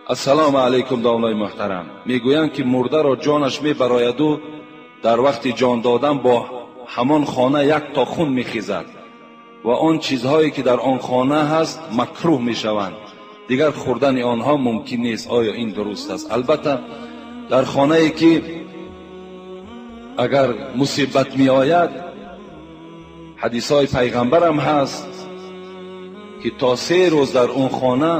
Ассалому алайкум, домлаи муҳтарам. Мегӯянд, ки мурдаро ҷонаш мебарояду дар вақти ҷон додан бо ҳамон хона як то хун мехезад ва он чизҳое, ки дар он хона ҳаст, макрӯҳ мешаванд, дигар хӯрдани онҳо мумкин нест. Оё ин дуруст аст? Албатта, дар хонае ки агар мусибат меояд, ҳадисҳои пайғамбарам ҳаст, ки то 3 рӯз дар он хона,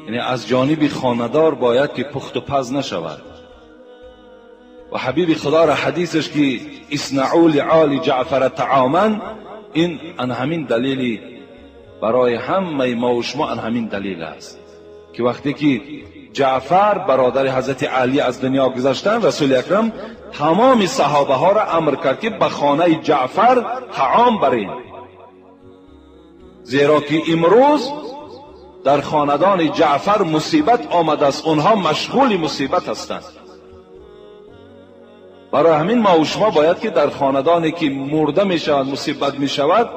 яъне аз ҷониби хонадор, бояд ки пухту паз нашавад. Ва ҳабиби худоро ҳадисаш, ки اصنعوا لآل جعفر طعاما, ин ан ҳамин далели барои ҳамаи мо ва шумо, ан ҳамин далел аст, ки вақте ки Ҷаъфар, бародари ҳазрати Алӣ, аз дунё гузаштанд, расули акрам тамоми саҳобаҳоро амр кард, ки ба хонаи Ҷаъфар таом баред, зеро ки имрӯз дар хонадони Ҷаъфар мусибат омадааст, онҳо машғули мусибат ҳастанд. Барои ҳамин мо ва шумо бояд, ки дар хонадоне ки мурда мешавад, мусибат мешавад,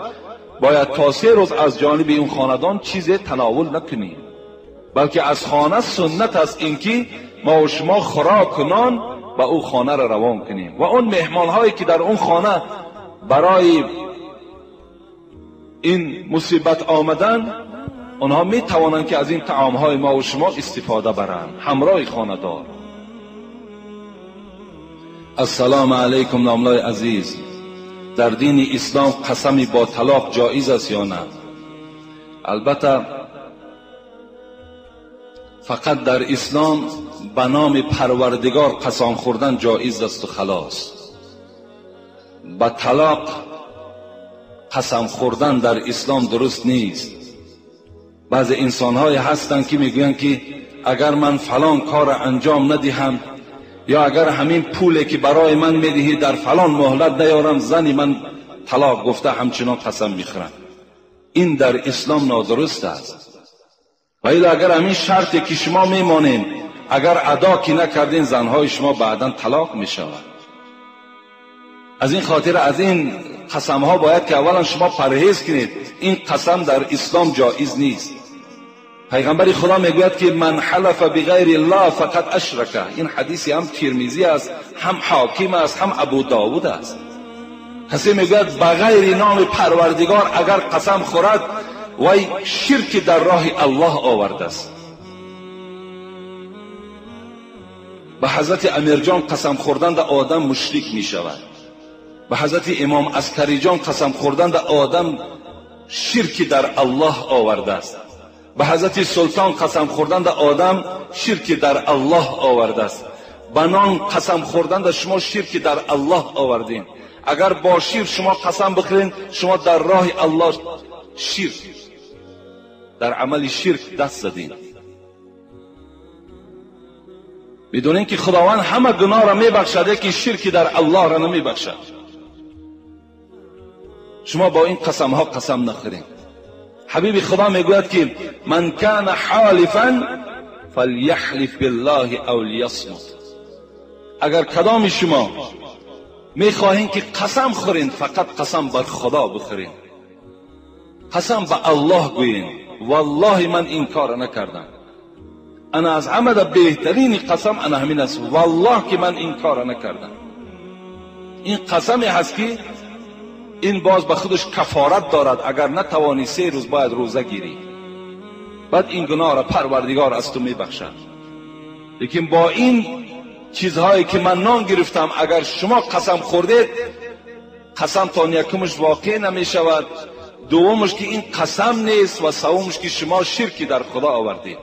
бояд то 3 рӯз аз ҷониби он хонадон чизе тановул накунем, балки аз хона суннат аст ин ки мо ва шумо хӯрок нон ба ӯ хонаро равон кунем ва он меҳмонҳое, ки дар он хона барои ин мусибат омадан, онҳо метавонанд, ки аз ин таомҳои мо ва шумо истифода баранд ҳамроҳи хонадор. Ассалому алайкум, домлаи азиз. Дар дини ислом қасами бо талоқ ҷоиз аст ё на? Албатта, фақат дар ислом ба номи Парвардигор қасам хӯрдан ҷоиз асту халос. Ба талоқ қасам хӯрдан дар ислом дуруст нест. Баъзе инсонҳое ҳастанд, ки мегӯянд, ки агар ман фалон корро анҷом надиҳам ё агар ҳамин пуле, ки барои ман медиҳӣ, дар фалон муҳлат наёрам, зани ман талоқ, гуфта ҳамчунон қасам мехӯранд. Ин дар ислом нодуруст аст. Ва ило агар ҳамин шарте, ки шумо мемонед, агар адо ки накардин, занҳои шумо баъдан талоқ мешавад. Аз ин хотир аз ин қасамҳо бояд, ки аввалан шумо парҳез кунед. Ин қасам дар ислом ҷоиз нест. Пайғамбари Худо мегӯяд, ки من حلف بغير الله فقد أشرك. Ин ҳадиси ҳам Тирмизӣ аст, ҳам Ҳоким аст, ҳам Абу Довуд аст. Касе мегӯяд, ба ғайри номи Парвардигор агар қасам хӯрад, вай ширки дар роҳи Аллоҳ овардааст. Ба ҳазрати Амирҷон қасам хӯрданда одам мушрик мешавад. Ба ҳазрати Имом Аскариҷон қасам хӯрданда одам ширки дар Аллоҳ овардааст. Ба ҳазрати Султон қасам хӯрданда одам ширки дар Аллоҳ овардааст. Ба нон қасам хӯрданда шумо ширки дар Аллоҳ овардин. Агар бо шир шумо қасам бихӯред, шумо дар роҳи Аллоҳ ширк, дар амали ширк даст задин. Медонем, ки Худованд ҳама гуноҳро мебахшад, лекин ширки дар Аллоҳро намебахшад. Шумо бо ин қасамҳо қасам нахӯред. Ҳабиби Худо мегӯяд, ки من كان حالفا فليحلف بالله أو ليصمت. Агар кадоми шумо мехоҳем, ки қасам хӯрен, фақат қасам бар Худо бихӯрен, қасам ба Аллоҳ гӯен: валлоҳи, ман ин корро накардам. Ана аз ҳамада беҳтарини қасам ана ҳамин аст: валлоҳ, ки ман ин корро накардам. Ин қасаме ҳаст, ки ин боз ба худаш кафорат дорад. Агар натавонӣ, 3 рӯз бояд рӯза гирӣ, баъд ин гуноҳро Парвардигор аз ту мебахшад. Лекин бо ин чизҳое, ки ман нон гирифтам, агар шумо қасам хӯрдед, қасамтон якумаш воқеъ намешавад, дуввумаш, ки ин қасам нест, ва севумаш, ки шумо ширки дар Худо овардед,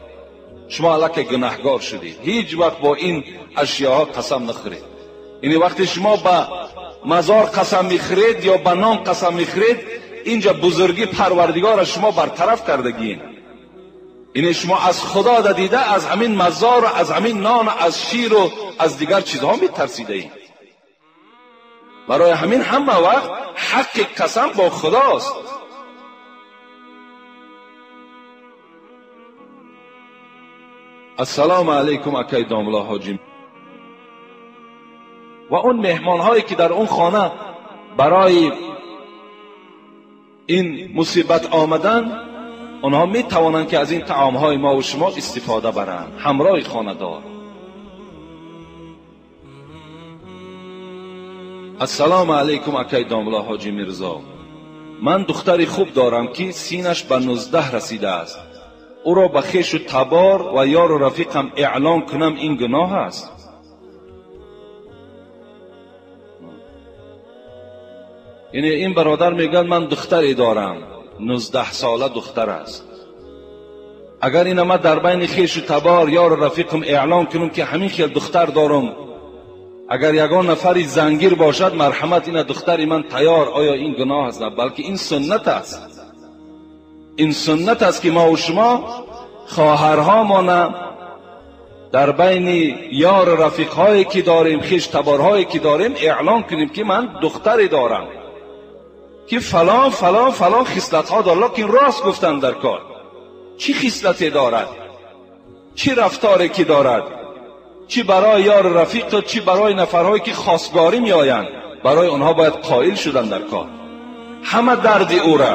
шумо аллакай гунаҳгор шудед. Ҳеҷ вақт бо ин ашёҳо қасам нахӯред. Яъне вақте шумо ба мазор қасам мехӯред ё ба нон қасам мехӯред, инҷа бузургӣ Парвардигорро шумо бартараф кардагиен. Яъне шумо аз Худо дида аз ҳамин мазору аз ҳамин нону аз ширу аз дигар чизҳо метарсидаед. Барои ҳамин ҳама вақт ҳаққи қасам бо Худост. Ассалому алайкум, акай домла ҳоҷӣ. Ва он меҳмонҳое, ки дар он хона барои ин мусибат омадан. онҳо метавонанд ки аз ин таомҳои мо ва шумо истифода баранд ҳамроҳи хонадор. Ассалому алайкум акай домла ҳоҷи Мирзо. Ман духтари хуб дорам ки синаш ба 19 расидааст. Ӯро ба хешу табор ва ёру рафиқам эълон кунам, ин гуноҳ аст? Яъне ин бародар мегӯяд ман духтаре дорам, 19 сола духтар аст. Агар ина ман дар байни хешу табор ёру рафиқам эълон кунам ки ҳамин хел духтар дорам, агар ягон нафари зангир бошад, марҳамат, ина духтари ман тайёр, оё ин гуноҳ аст? На, балки ин суннат аст. Ин суннат аст ки мо ва шумо хоҳарҳомона дар байни ёру рафиқҳое ки дорем, хеш таборҳое ки дорем эълон кунем ки ман духтаре дорам ки фалон фалон фалон хислатҳо дорад. Лекин рост гуфтан дар кор, чӣ хислате дорад, чӣ рафторе ки дорад, чӣ барои ёру рафиқ, чӣ барои нафарҳое ки хостгорӣ меоянд, барои онҳо бояд қоил шудан дар кор. Ҳама дарди ӯра,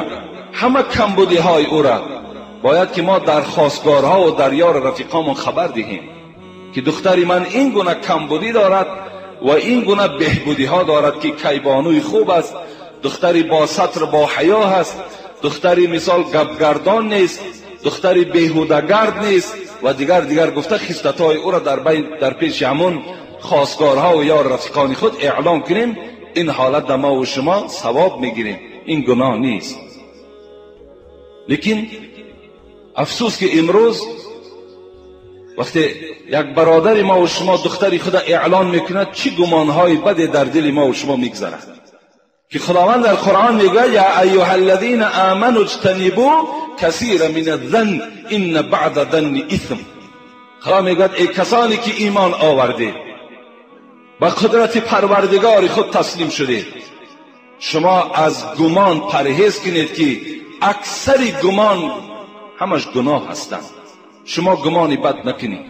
ҳама камбудиҳои ӯра бояд ки мо дар хостгорҳо ва дар ёру рафиқомон хабар диҳем ки духтари ман ин гуна камбудӣ дорад ва ин гуна беҳбудиҳо дорад, ки кайбонуи хуб аст, духтари бо сатр бо ҳаё ҳаст, духтари мисол гапгардон нест, духтари беҳудагард нест ва дигар дигар гуфта хислатҳои ӯро дар пеши ҳамон хостгорҳо ва ёр рафиқони худ эълон кунем. Ин ҳолат дар мо ва шумо савоб мегирем, ин гуноҳ нест. Лекин афсӯс ки имрӯз вақте як бародари мо ва шумо духтари худа эълон мекунад, чӣ гумонҳои баде дар дили мо ва шумо мегзарад ки Худованд дар Қуръон мегӯяд: я айюҳа аллазина аману иҷтанибу касира мин аззанн инна баъда занни исм. Худо мегӯяд: эй касоне ки имон овардед, ба қудрати Парвардигори худ таслим шудед, шумо аз гумон парҳез кунед ки аксари гумон ҳамаш гуноҳ ҳастанд. Шумо гумони бад накунед.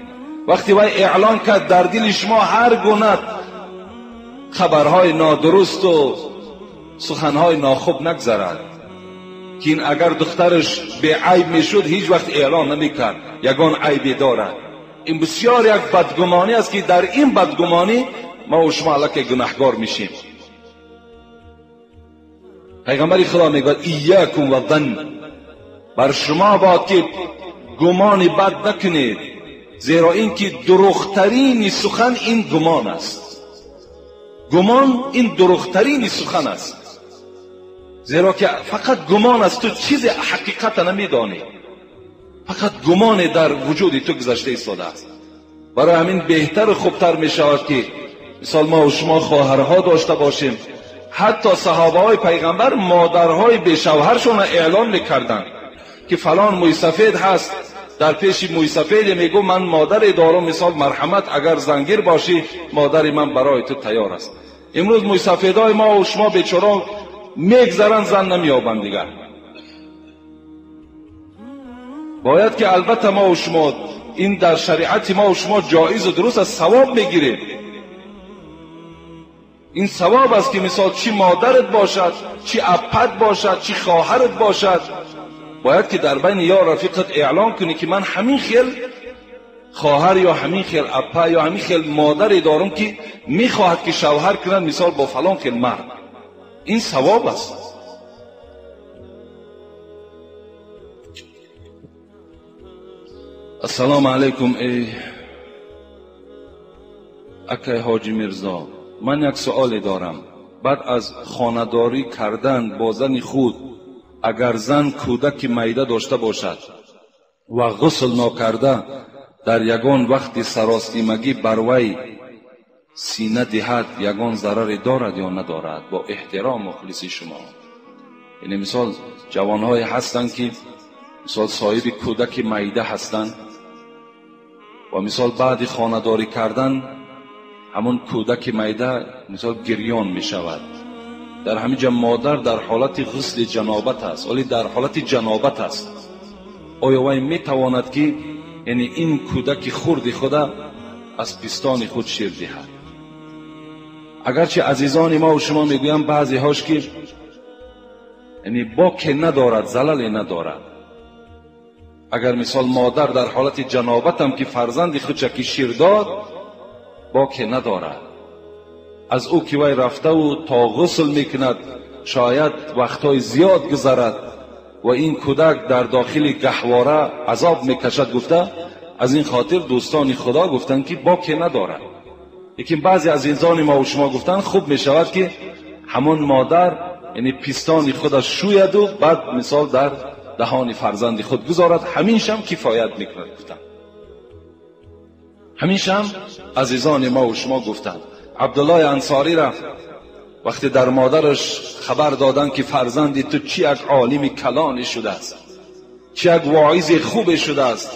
Вақте вай эълон кард, дар дили шумо ҳар гуна хабарҳои нодурусту суханҳои нохуб нагзарад ки ин агар духтараш беайб мешуд ҳеҷ вақт эълон намекард, ягон айбе дорад. Ин бисёр як бадгумонӣ аст ки дар ин бадгумонӣ мо ва шумо аллакай гунаҳгор мешем. Пайғамбари Худо мегӯяд: иякум ва занн, бар шумо бод ки гумони бад накунед, зеро ин ки дурӯғтарини сухан ин гумон аст. Гумон ин дурӯғтарини сухан аст, зеро ки фақат гумон аст, ту чизе ҳақиқата намедонӣ, фақат гумоне дар вуҷуди ту гузашта истодааст. Барои ҳамин беҳтару хубтар мешавад ки мисол мо ва шумо хоҳарҳо дошта бошем. Ҳатто саҳобаҳои пайғамбар модарҳои бешавҳаршонро эълон мекарданд ки фалон мӯйсафед ҳаст, дар пеши мӯйсафеде мегӯ ман модаре дорам, мисол марҳамат, агар зангир бошӣ модари ман барои ту тайёр аст. Имрӯз мӯйсафедҳои мо ва шумо бечора мегзаранд, зан намеёбанд дигар. Бояд ки албатта мо ва шумо ин дар шариати мо ва шумо ҷоизу дуруст аст, савоб мегирем. Ин савоб аст ки мисол чӣ модарат бошад, чӣ аппат бошад, чӣ хоҳарат бошад, бояд ки дар байни ёр рафиқат эълон кунӣ ки ман ҳамин хел хоҳар ё ҳамин хел аппа ё ҳамин хел модаре дорам ки мехоҳад ки шавҳар кунад мисол бо фалон хел мард. Ин савоб аст. Ассалому алайкум эй акай ҳоҷи Мирзо, ман як суоле дорам. Баъд аз хонадорӣ кардан бо зани худ, агар зан кӯдаки майда дошта бошад ва ғусл нокарда дар ягон вақти саросимагӣ бар вай сина диҳад, ягон зараре дорад ё надорад? Бо эҳтиром мухлиси шумо. Яъне мисол ҷавонҳое ҳастанд ки мисол соҳиби кӯдаки майда ҳастанд ва мисол баъди хонадорӣ кардан ҳамон кӯдаки майда мисол гирён мешавад. Дар ҳамин ҷа модар дар ҳолати ғусли ҷанобат аст, вале дар ҳолати ҷанобат аст. Оё вай метавонад ки яъне ин кӯдаки хурди худа аз пистони худ шир диҳад? Агарчи азизони мо ва шумо мегӯянд баъзеҳош ки яъне боке надорад, залале надорад, Агар мисол модар дар ҳолати ҷанобатам ки фарзанди худша ки шир дод, боке надорад. Аз ӯ ки вай рафтаву то ғусл мекунад, шояд вақтҳои зиёд гузарад ва ин кӯдак дар дохили гаҳвора азоб мекашад гуфта, аз ин хотир дӯстони Худо гуфтанд ки боке надорад. Лекин баъзе аз инсони мо ва шумо гуфтанд хуб мешавад ки ҳамон модар яъне пистони худаш шӯяду баъд мисол дар даҳони фарзанди худ гузорад, ҳаминшам кифоят мекунад гуфтанд. Ҳаминшам азизони мо ва шумо гуфтанд. Абдуллоҳи Ансорӣ рафт, вақте дар модараш хабар доданд ки фарзанди ту чӣ як олими калоне шудааст, чӣ як воизи хубе шудааст,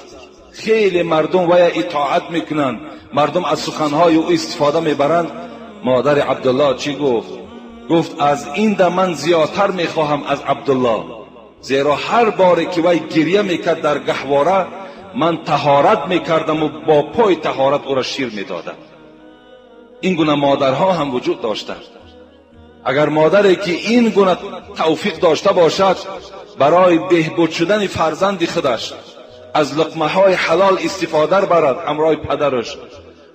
хеле мардум вая итоат мекунанд, мардум аз суханҳои ӯ истифода мебаранд. Модари Абдуллоҳ чӣ гуфт? Гуфт аз ин да ман зиёдтар мехоҳам аз Абдуллоҳ, зеро ҳар боре ки вай гирья мекард дар гаҳвора, ман таҳорат мекардам ва бо пои таҳорат ӯро шир медодам. Ин гуна модарҳо ҳам вуҷуд доштанд. Агар модаре ки ин гуна тавфиқ дошта бошад, барои беҳбуд шудани фарзанди худаш аз луқмаҳои ҳалол истифода барад ҳамроҳи падараш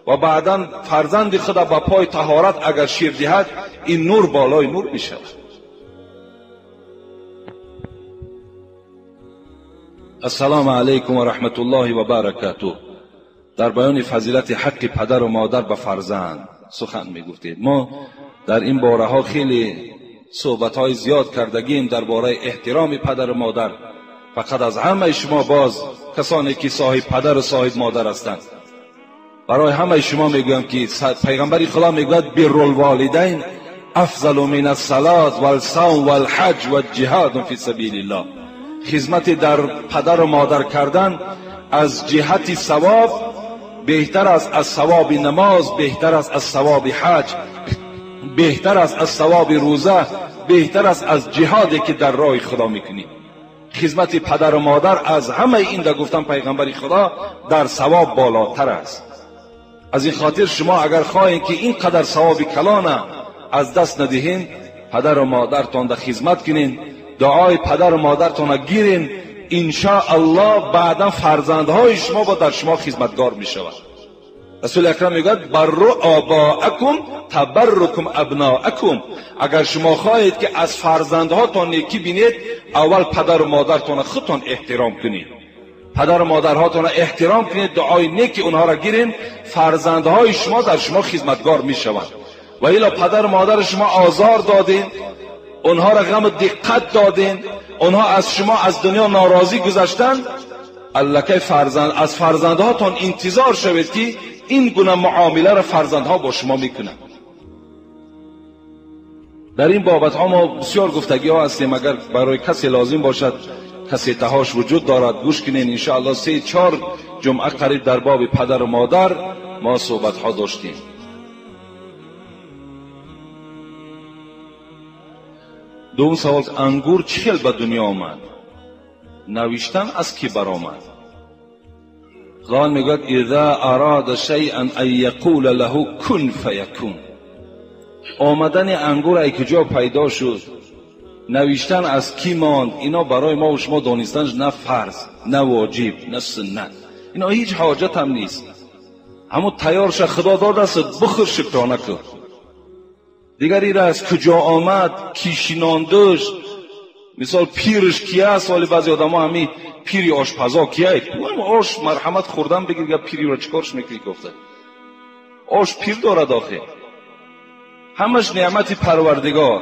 ва баъдан фарзанди худа ба пои таҳорат агар шир диҳад, ин нур болои нур мешавад. Ассалому алайкум ва раҳматуллоҳи ва баракатуҳ. Дар баёни фазилати ҳаққи падару модар ба фарзанд сухан мегуфтед. Мо дар ин бораҳо хеле суҳбатҳои зиёд кардагим дар бораи эҳтироми падару модар. Фақат аз ҳамаи шумо боз касоне ки соҳиб падару соҳиб модар ҳастанд, барои ҳамаи шумо мегӯям ки пайғамбари Худо мегӯяд биррул-волидайн афзалу мин ас-салот вал-савм вал-ҳаҷ вал-ҷиҳоду фи сабилиллоҳ. Хизмати дар падару модар кардан аз ҷиҳати савоб беҳтар аст аз савоби намоз, беҳтар аст аз савоби ҳаҷ, беҳтар аст аз савоби рӯза, беҳтар аст аз ҷиҳоде ки дар роҳи Худо мекунӣ. Хизмати падару модар аз ҳамаи ин да гуфтан пайғамбари Худо дар савоб болотар аст. Аз ин хотир шумо агар хоҳед ки ин қадар савоби калона аз даст надиҳед, падару модартон да хизмат кунед, дуои падару модартона гирен, иншоаллоҳ баъдан фарзандҳои шумо бо дар шумо хизматгор мешавад. Расули акрам мегӯяд барру обоакум табаррукум абноакум. Агар шумо хоҳед ки аз фарзандҳотон некӣ бинед, аввал падару модартона худтон эҳтиром кунед. Падару модарҳотона эҳтиром кунед, дуои неки онҳоро гирен, фарзандҳои шумо дар шумо хизматгор мешаванд. Ва ило падару модари шумо озор додед, онҳоро ғаму диққат додед, онҳо аз шумо аз дунё норозӣ гузаштанд, аллакай аз фарзандҳотон интизор шавед ки ин гуна муомиларо фарзандҳо бо шумо мекунанд. Дар ин бобатҳо мо бисёр гуфтагиҳо ҳастем. Агар барои касе лозим бошад, кассетаҳош вуҷуд дорад, гӯш кунед. Иншоаллоҳ 3-4 ҷумъа қариб дар боби падару модар мо суҳбатҳо доштем. Дуюм савол: ангур чӣ хел ба дунё омад? Навиштан аз кӣ баромад? Худованд мегӯяд иза арада шайъан ан яқула лаҳу кун фаякун. Омадани ангур ай куҷо пайдо шуд, навиштан аз кӣ монд, ино барои мо ва шумо донистанаш на фарз, на воҷиб, на суннат, ино ҳеҷ ҳоҷатам нест. Ҳамун тайёрша Худо додааст, бихӯр, шукрона кун. Дигар ира аз куҷо омад, кӣ шинондуш, мисол пирш ки аст. Вале баъзе одамо ҳамин пири ошпазо кия, ош марҳамат хӯрдан бигир, га пириро чикорш мекунӣ гуфта. Ош пир дорад охе. Ҳамаш неъмати Парвардигор.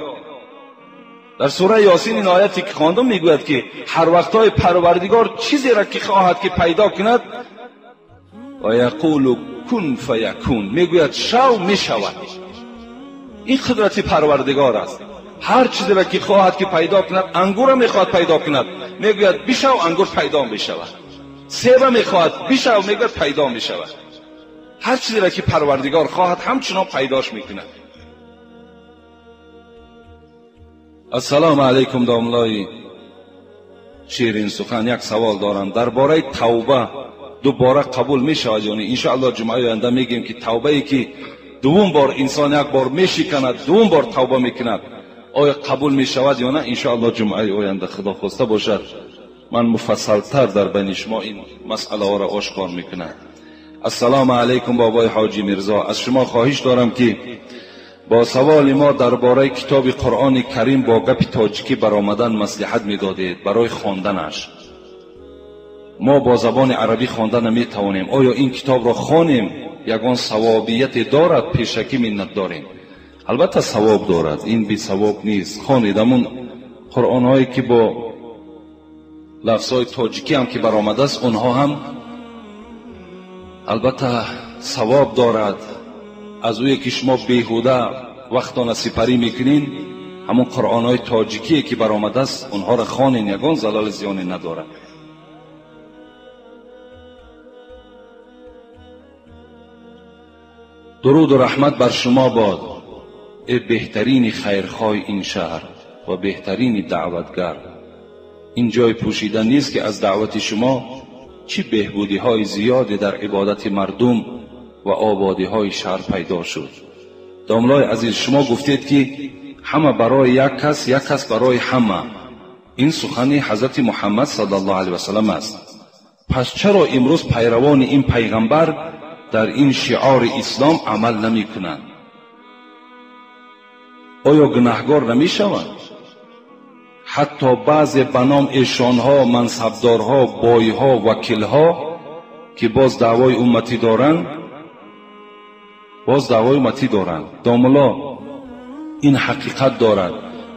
Дар сураи Ёсин ин ояте ки хондам мегӯяд ки ҳар вақтҳои Парвардигор чизеро ки хоҳад ки пайдо кунад, ва яқулу кун фаякун, мегӯяд шав, мешавад. Ин қудрати Парвардигор аст. Ҳар чизеро ки хоҳад ки пайдо кунад, ангурро мехоҳад пайдо кунад, мегӯяд бишав, ангур пайдо мешавад. Себа мехоҳад бишав, мегӯяд пайдо мешавад. Ҳар чизеро ки Парвардигор хоҳад ҳамчунон пайдош мекунад. Ассалому алайкум домлои ширин сухан, як савол дорам дар бораи тавба. Дубора қабул мешавад ё не? Иншоаллоҳ ҷумъаи оянда мегӯем ки тавбае ки дуввум бор инсон як бор мешиканад, дуввум бор тавба мекунад, оё қабул мешавад ё не? Иншоаллоҳ ҷумъаи оянда Худо хоста бошад. من مفصلتر در بین شما این مسئله ها را آشکار میکنم. السلام علیکم بابای حاجی میرزا، از شما خواهش دارم که با سوال ما درباره کتاب قرآن کریم با گپ تاجیکی برآمدن مصلحت میدادید برای خواندنش. ما با زبان عربی خواندن نمیتوانیم. آیا این کتاب را خوانیم یگان ثوابیت دارد؟ پیشکی منت داریم. البته ثواب دارد، این بی ثواب نیست. خوانید همون قرآن هایی که با لفظ های تاجیکی هم که برآمده است، اونها هم البته ثواب دارد. از اوی که شما بیهوده وقتان سپری میکنین، همون قرآن های تاجیکی که برآمده است اونها را خوانین، یگان زلال زیانی ندارد. درود و رحمت بر شما باد ای بهترین خیرخواه این شهر و بهترین دعوتگر. این جای پوشیده نیست که از دعوت شما چی بهبودی های زیادی در عبادت مردم و آبادی های شهر پیدا شد. داملای عزیز، شما گفتید که همه برای یک کس، یک کس برای همه. این سخن حضرت محمد صلی الله علیه و سلم است. پس چرا امروز پیروان این پیغمبر در این شعار اسلام عمل نمی کنند؟ آیا گناهگار نمی شوند؟ حتی بعضی به نام ایشانها، منصبدارها، بایها، وکیلها که باز دعوای امتی دارند، باز دعوای امتی دارند. داملا این حقیقت دارد،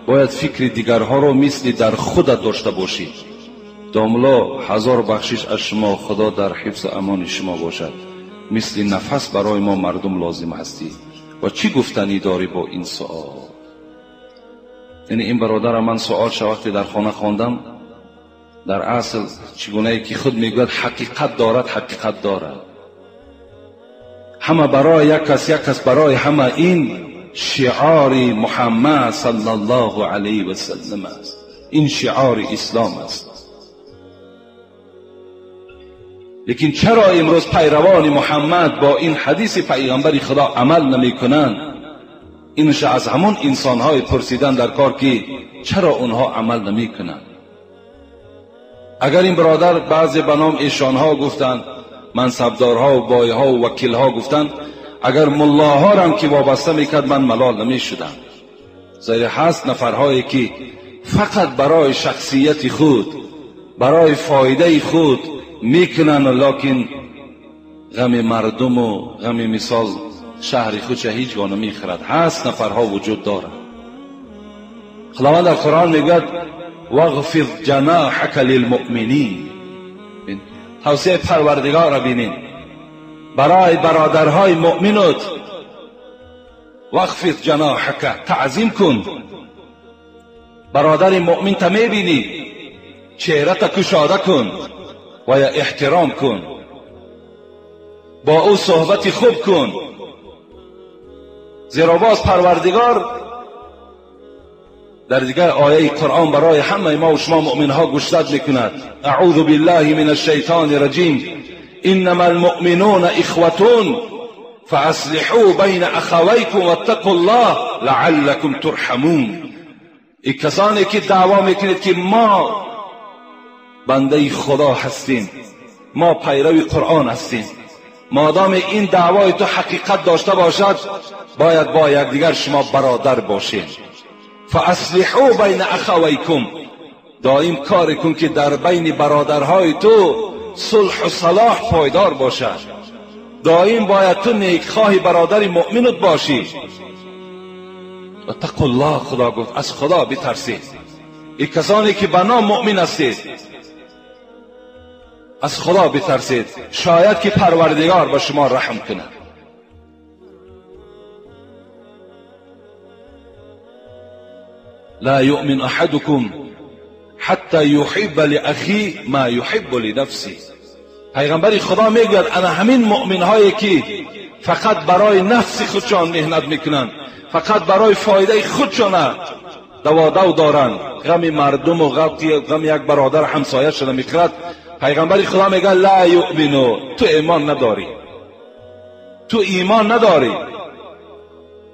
باید فکر دیگرها را مثل در خودت داشته باشید. داملا هزار بخشش از شما، خدا در حفظ امان شما باشد. مثل نفس برای ما مردم لازم هستی. و چی گفتنی داری با این سوال؟ یعنی این برادر من سوال شو وقتی در خانه خواندم، در اصل چگونه که خود میگوید حقیقت دارد، حقیقت دارد. همه برای یک کس، یک کس برای همه. این شعار محمد صلی الله علیه و سلم است، این شعار اسلام است. لیکن چرا امروز پیروان محمد با این حدیث پیغمبر خدا عمل نمی کنند؟ اینش از همون انسانهای پرسیدن در کار که چرا اونها عمل نمی کنند. اگر این برادر بعضی به نام ایشانها گفتند، منصبدارها و بایها و وکیلها گفتند، اگر ملاها را هم که وابسته میکرد من ملال نمی شدم. زیرا هست نفرهایی که فقط برای شخصیت خود، برای فایده خود میکنن، لکن غم مردم و غم مثال شهر خودش هیچگاه نمیخرد. هست نفرها وجود دارد. خداوند در قرآن میگوید واغفض جناحک للمؤمنین. توصیه پروردگار را بینین برای برادرهای مؤمنت، واخفض جناحک، تعظیم کن. برادر مؤمن تا میبینی چهرت کشاده کن و یا احترام کن، با او صحبت خوب کن، زیرا باز پروردگار در دیگر آیه قرآن برای همه ما و شما مؤمن ها گوشزد میکند. اعوذ بالله من الشیطان الرجیم انما المؤمنون اخوة فاصلحوا بین اخویکم واتقوا الله لعلکم ترحمون. ای کسانی که دعوا میکنید که ما بنده خدا هستیم، ما پیرو قرآن هستیم، مادام این دعوای تو حقیقت داشته باشد باید با یکدیگر شما برادر باشید. فاصلحوا بین اخویکم، دائم کار کن که در بین برادرهای تو صلح و صلاح پایدار باشد. دائم باید تو نیکخواه برادر مؤمنت باشی. اتقوا الله، خدا گفت از خدا بترسید. ای کسانی که بنا مؤمن هستید از خدا بترسید، شاید که پروردگار به شما رحم کند. لا يؤمن احدكم حتى يحب لأخيه ما يحب لنفسه. پیغمبر خدا میگوید انا همین مؤمن هایی که فقط برای نفس خودشان مهنت میکنند، فقط برای فایده خودشان دوادو دارند، غم مردم و غم یک برادر همسایه شده میخورد. پیغمبر خدا میگه لا یؤمنو، تو ایمان نداری، تو ایمان نداری.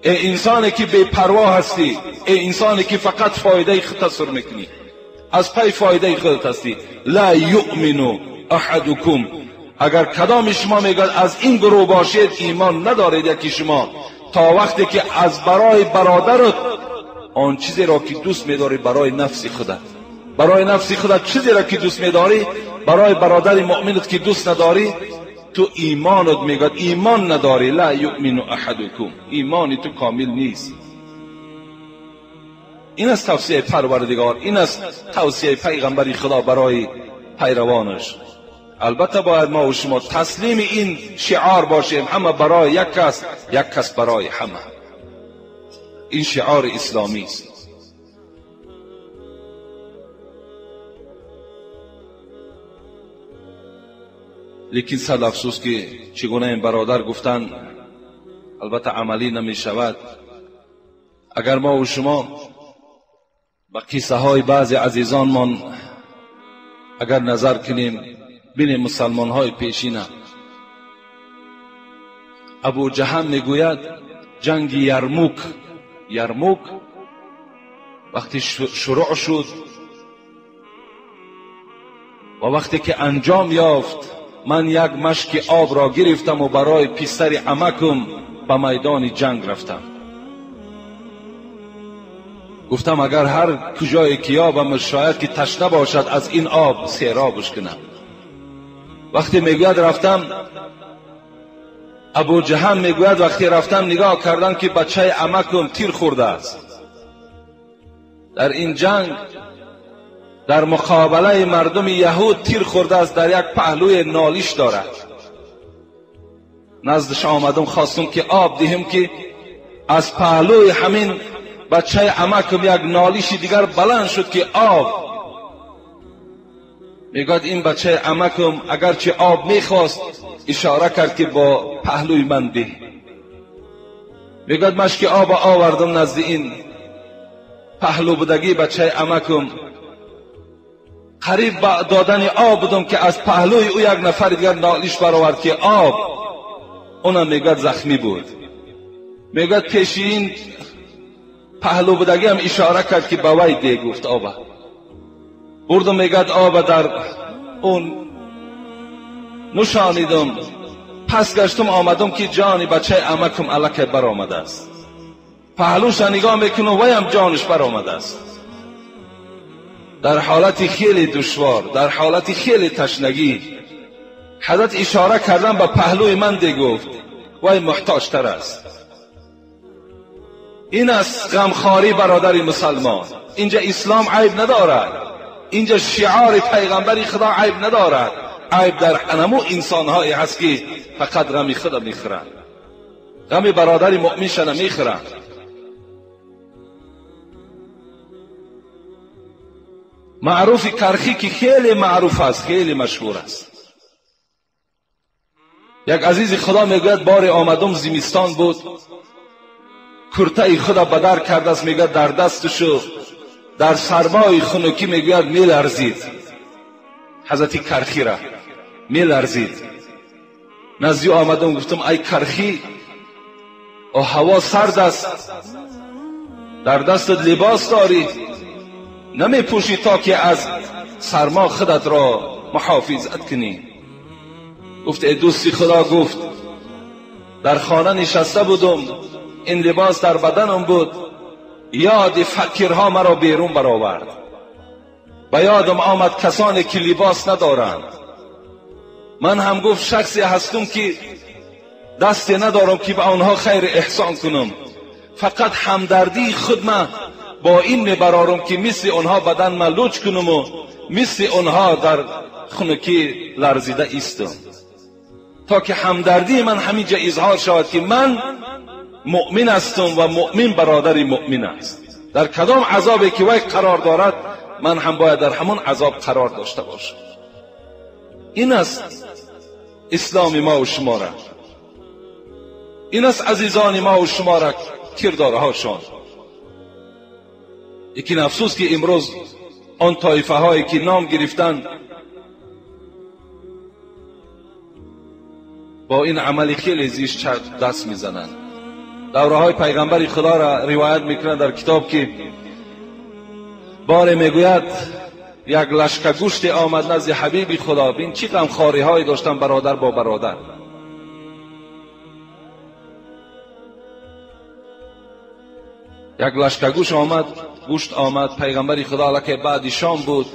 ای انسانی که بی پروا هستی، ای انسانی که فقط فایده خود تصور میکنی، از پی فایده خودت هستی. لا یؤمن احدکم، اگر کدام شما میگوید از این گروه باشید ایمان ندارید یکی شما، تا وقتی که از برای برادرت آن چیزی را که دوست میداری برای نفس خودت، برای نفس خودت چیزی را که دوست میداری برای برادر مؤمنت که دوست نداری، تو ایمانت میگوید ایمان نداری. لا یؤمن احدکم، ایمان تو کامل نیست. این است توصیه پروردگار، این است توصیه پیغمبر خدا برای پیروانش. البته باید ما و شما تسلیم این شعار باشیم، همه برای یک کس، یک کس برای همه. این شعار اسلامی است. لیکن صد افسوس که چگونه این برادر گفتن البته عملی نمی شود. اگر ما و شما به قصه های بعضی عزیزانمان اگر نظر کنیم، بینیم مسلمان های پیشینه. ابو جهم میگوید جنگ یرموک، یرموک وقتی شروع شد و وقتی که انجام یافت، من یک مشک آب را گرفتم و برای پسر عمکم به میدان جنگ رفتم. گفتم اگر هر کجای که یابم شاید که تشنه باشد از این آب سیرابش کنم. وقتی میگوید رفتم، ابو جهم میگوید وقتی رفتم نگاه کردم که بچه عمکم تیر خورده است. در این جنگ در مقابله مردم یهود تیر خورده است، در یک پهلوی نالیش دارد. نزدش آمدم خواستم که آب دهم که از پهلوی همین بچه عمکم یک نالیش دیگر بلند شد که آب. میگوید این بچه عمکم اگرچه آب میخواست اشاره کرد که با پهلوی من ده. میگوید مشک آب آوردم نزد این پهلو بودگی بچه عمکم، قریب با دادن آب بودم که از پهلوی او یک نفر دیگر نالیش برآورد که آب. اونم میگوید زخمی بود. میگوید پیش این پهلو بودگی هم اشاره کرد که به وی ده، گفت آب بردم. میگوید آب در اون نشانیدم، پس گشتم آمدم که جان بچه عمکم الکی برآمده است. پهلوش نگاه میکنم وی هم جانش برآمده است. در حالت خیلی دشوار، در حالت خیلی تشنگی، حضرت اشاره کردن به پهلوی من ده، گفت وی محتاج تر است. این است غمخواری برادر مسلمان. اینجا اسلام عیب ندارد، اینجا شعار پیغمبری خدا عیب ندارد. عیب در انمو انسانهایی هست که فقط غم خدا میخورند، غم برادر مؤمنش نمیخورند. معروف کرخی که خیلی معروف است، خیلی مشهور است. یک عزیز خدا میگوید بار آمدم زمستان بود، کرته خدا بدر کرده است، میگوید در دستشو در سرمای خنکی میگوید میلرزید. حضرت کرخی را میلرزید. نزدی آمدم گفتم ای کرخی، او هوا سرد است، در دستت لباس داری، نمی پوشی تا که از سرما خودت را محافظت کنی. گفت ای دوستی خدا، گفت در خانه نشسته بودم، این لباس در بدنم بود، یاد فقیرها مرا بیرون برآورد. به یادم آمد کسانی که لباس ندارند. من هم گفت شخصی هستم که دستی ندارم که به آنها خیر احسان کنم، فقط همدردی خود من با این میبرارم که مثل آنها بدن من لوچ کنم و مثل آنها در خنکی لرزیده ایستم، تا که همدردی من همینجا اظهار شود که من مؤمن هستم و مؤمن برادر مؤمن است. در کدام عذابی که وی قرار دارد من هم باید در همان عذاب قرار داشته باشم. این است اسلام ما و شما را، این است عزیزان ما و شما را کردارهاشان. یکی افسوس که امروز آن طایفه هایی که نام گرفتن با این عمل خیلی زیشت دست میزنند. دوره های پیغمبر خدا را روایت میکنند در کتاب که بار میگوید یک لشکه گوشت آمد نزد حبیب خدا. بین چی غمخواری های داشتن برادر با برادر. یک لشکه گوشت آمد، گوشت آمد. پیغمبر خدا علیه بعد شام بود،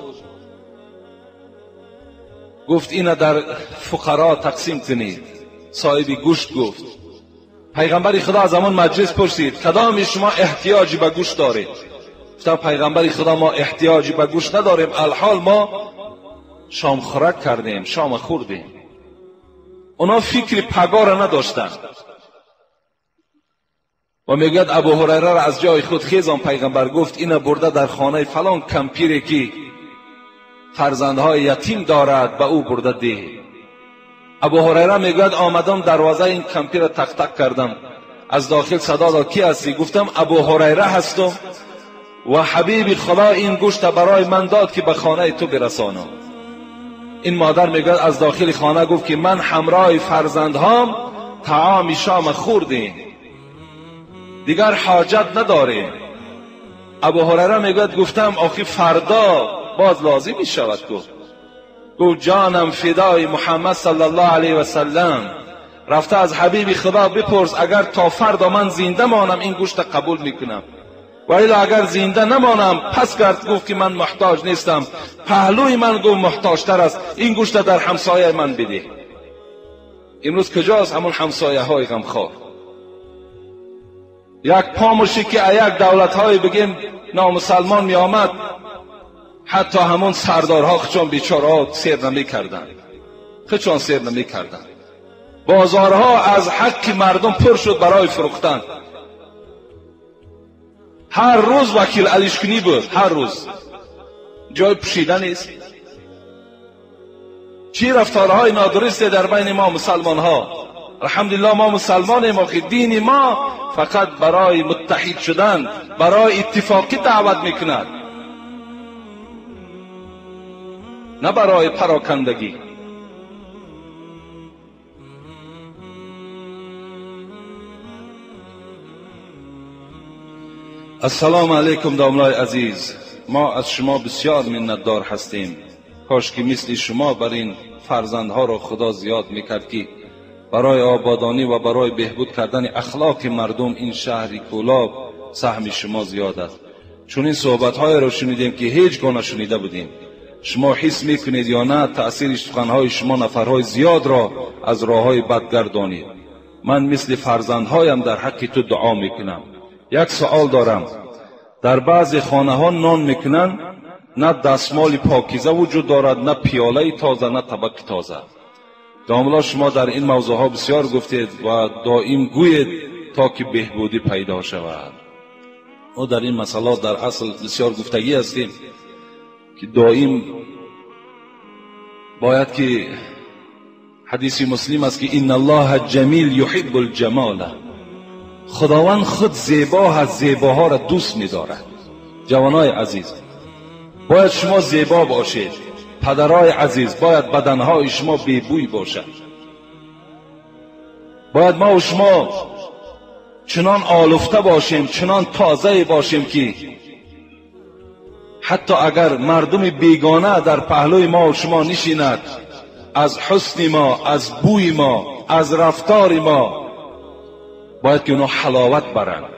گفت اینا در فقرا تقسیم کنید. صاحب گوشت گفت، پیغمبر خدا از همان مجلس پرسید کدام شما احتیاجی به گوشت دارید؟ گفتم پیغمبر خدا ما احتیاجی به گوشت نداریم، الحال ما شام خورک کردیم، شام خوردیم. اونا فکر پگاه را نداشتند. و میگوید ابو هریره را از جای خود خیزان. پیغمبر گفت اینا برده در خانه فلان کمپیری که فرزندهای یتیم دارد به او برده ده. ابو هریره میگوید آمدم دروازه این کمپیر را تق تق کردم، از داخل صدا داد کی هستی؟ گفتم ابو هریره هستم و حبیب خدا این گوشت برای من داد که به خانه تو برسانم. این مادر میگوید از داخل خانه گفت که من همراه فرزندهام طعام شام خوردیم، دیگر حاجت نداریم. ابو هریره میگوید گفتم آخی فردا باز لازم می شود. گفت جانم فدای محمد صلی الله علیه و سلم، رفته از حبیب خدا بپرس اگر تا فردا من زنده مانم این گوشت قبول میکنم، و الا اگر زنده نمانم پس کرد. گفت که من محتاج نیستم، پهلوی من گفت محتاجتر است، این گوشت در همسایه من بده. امروز کجاست همون همسایه های غمخوار؟ یک پاموشی که یک دولت های بگیم نامسلمان می آمد، حتی همون سردارها خچون بیچاره سیر نمی کردن، خچون سیر نمی کردن. بازارها از حق مردم پر شد برای فروختن. هر روز وکیل علیشکنی بود، هر روز جای پوشیده نیست. چی رفتارهای نادرست در بین ما مسلمان ها. الحمدلله ما مسلمانیم، آخه دین ما فقط برای متحد شدن، برای اتفاقی دعوت میکند، نه برای پراکندگی. السلام علیکم داملای عزیز، ما از شما بسیار منتدار هستیم. کاش که مثل شما بر این فرزندها را خدا زیاد میکرد که برای آبادانی و برای بهبود کردن اخلاق مردم این شهر کولاب سهم شما زیاد است. چون این صحبت‌های را شنیدیم که هیچ گونه شنیده بودیم. شما حس میکنید یا نه تأثیر سخنهای شما نفرهای زیاد را از راههای بد گردانید. من مثل فرزندهایم در حق تو دعا میکنم. یک سوال دارم، در بعضی خانه ها نان میکنن، نه دستمال پاکیزه وجود دارد، نه پیاله تازه، نه طبق تازه. داملا شما در این موضوع ها بسیار گفتید و دائم گویید تا که بهبودی پیدا شود. ما در این مسئله در اصل بسیار گفتگی هستیم که دائم باید که حدیث مسلم است که ان الله جمیل یحب الجمال، خداوند خود زیبا هست، زیباها را دوست می‌دارد. جوانای عزیز باید شما زیبا باشید. پدرای عزیز باید بدنهای شما بیبوی باشد. باید ما و شما چنان آلفته باشیم، چنان تازه باشیم که حتی اگر مردم بیگانه در پهلوی ما و شما نشیند، از حسن ما، از بوی ما، از رفتار ما باید که اونا حلاوت برند.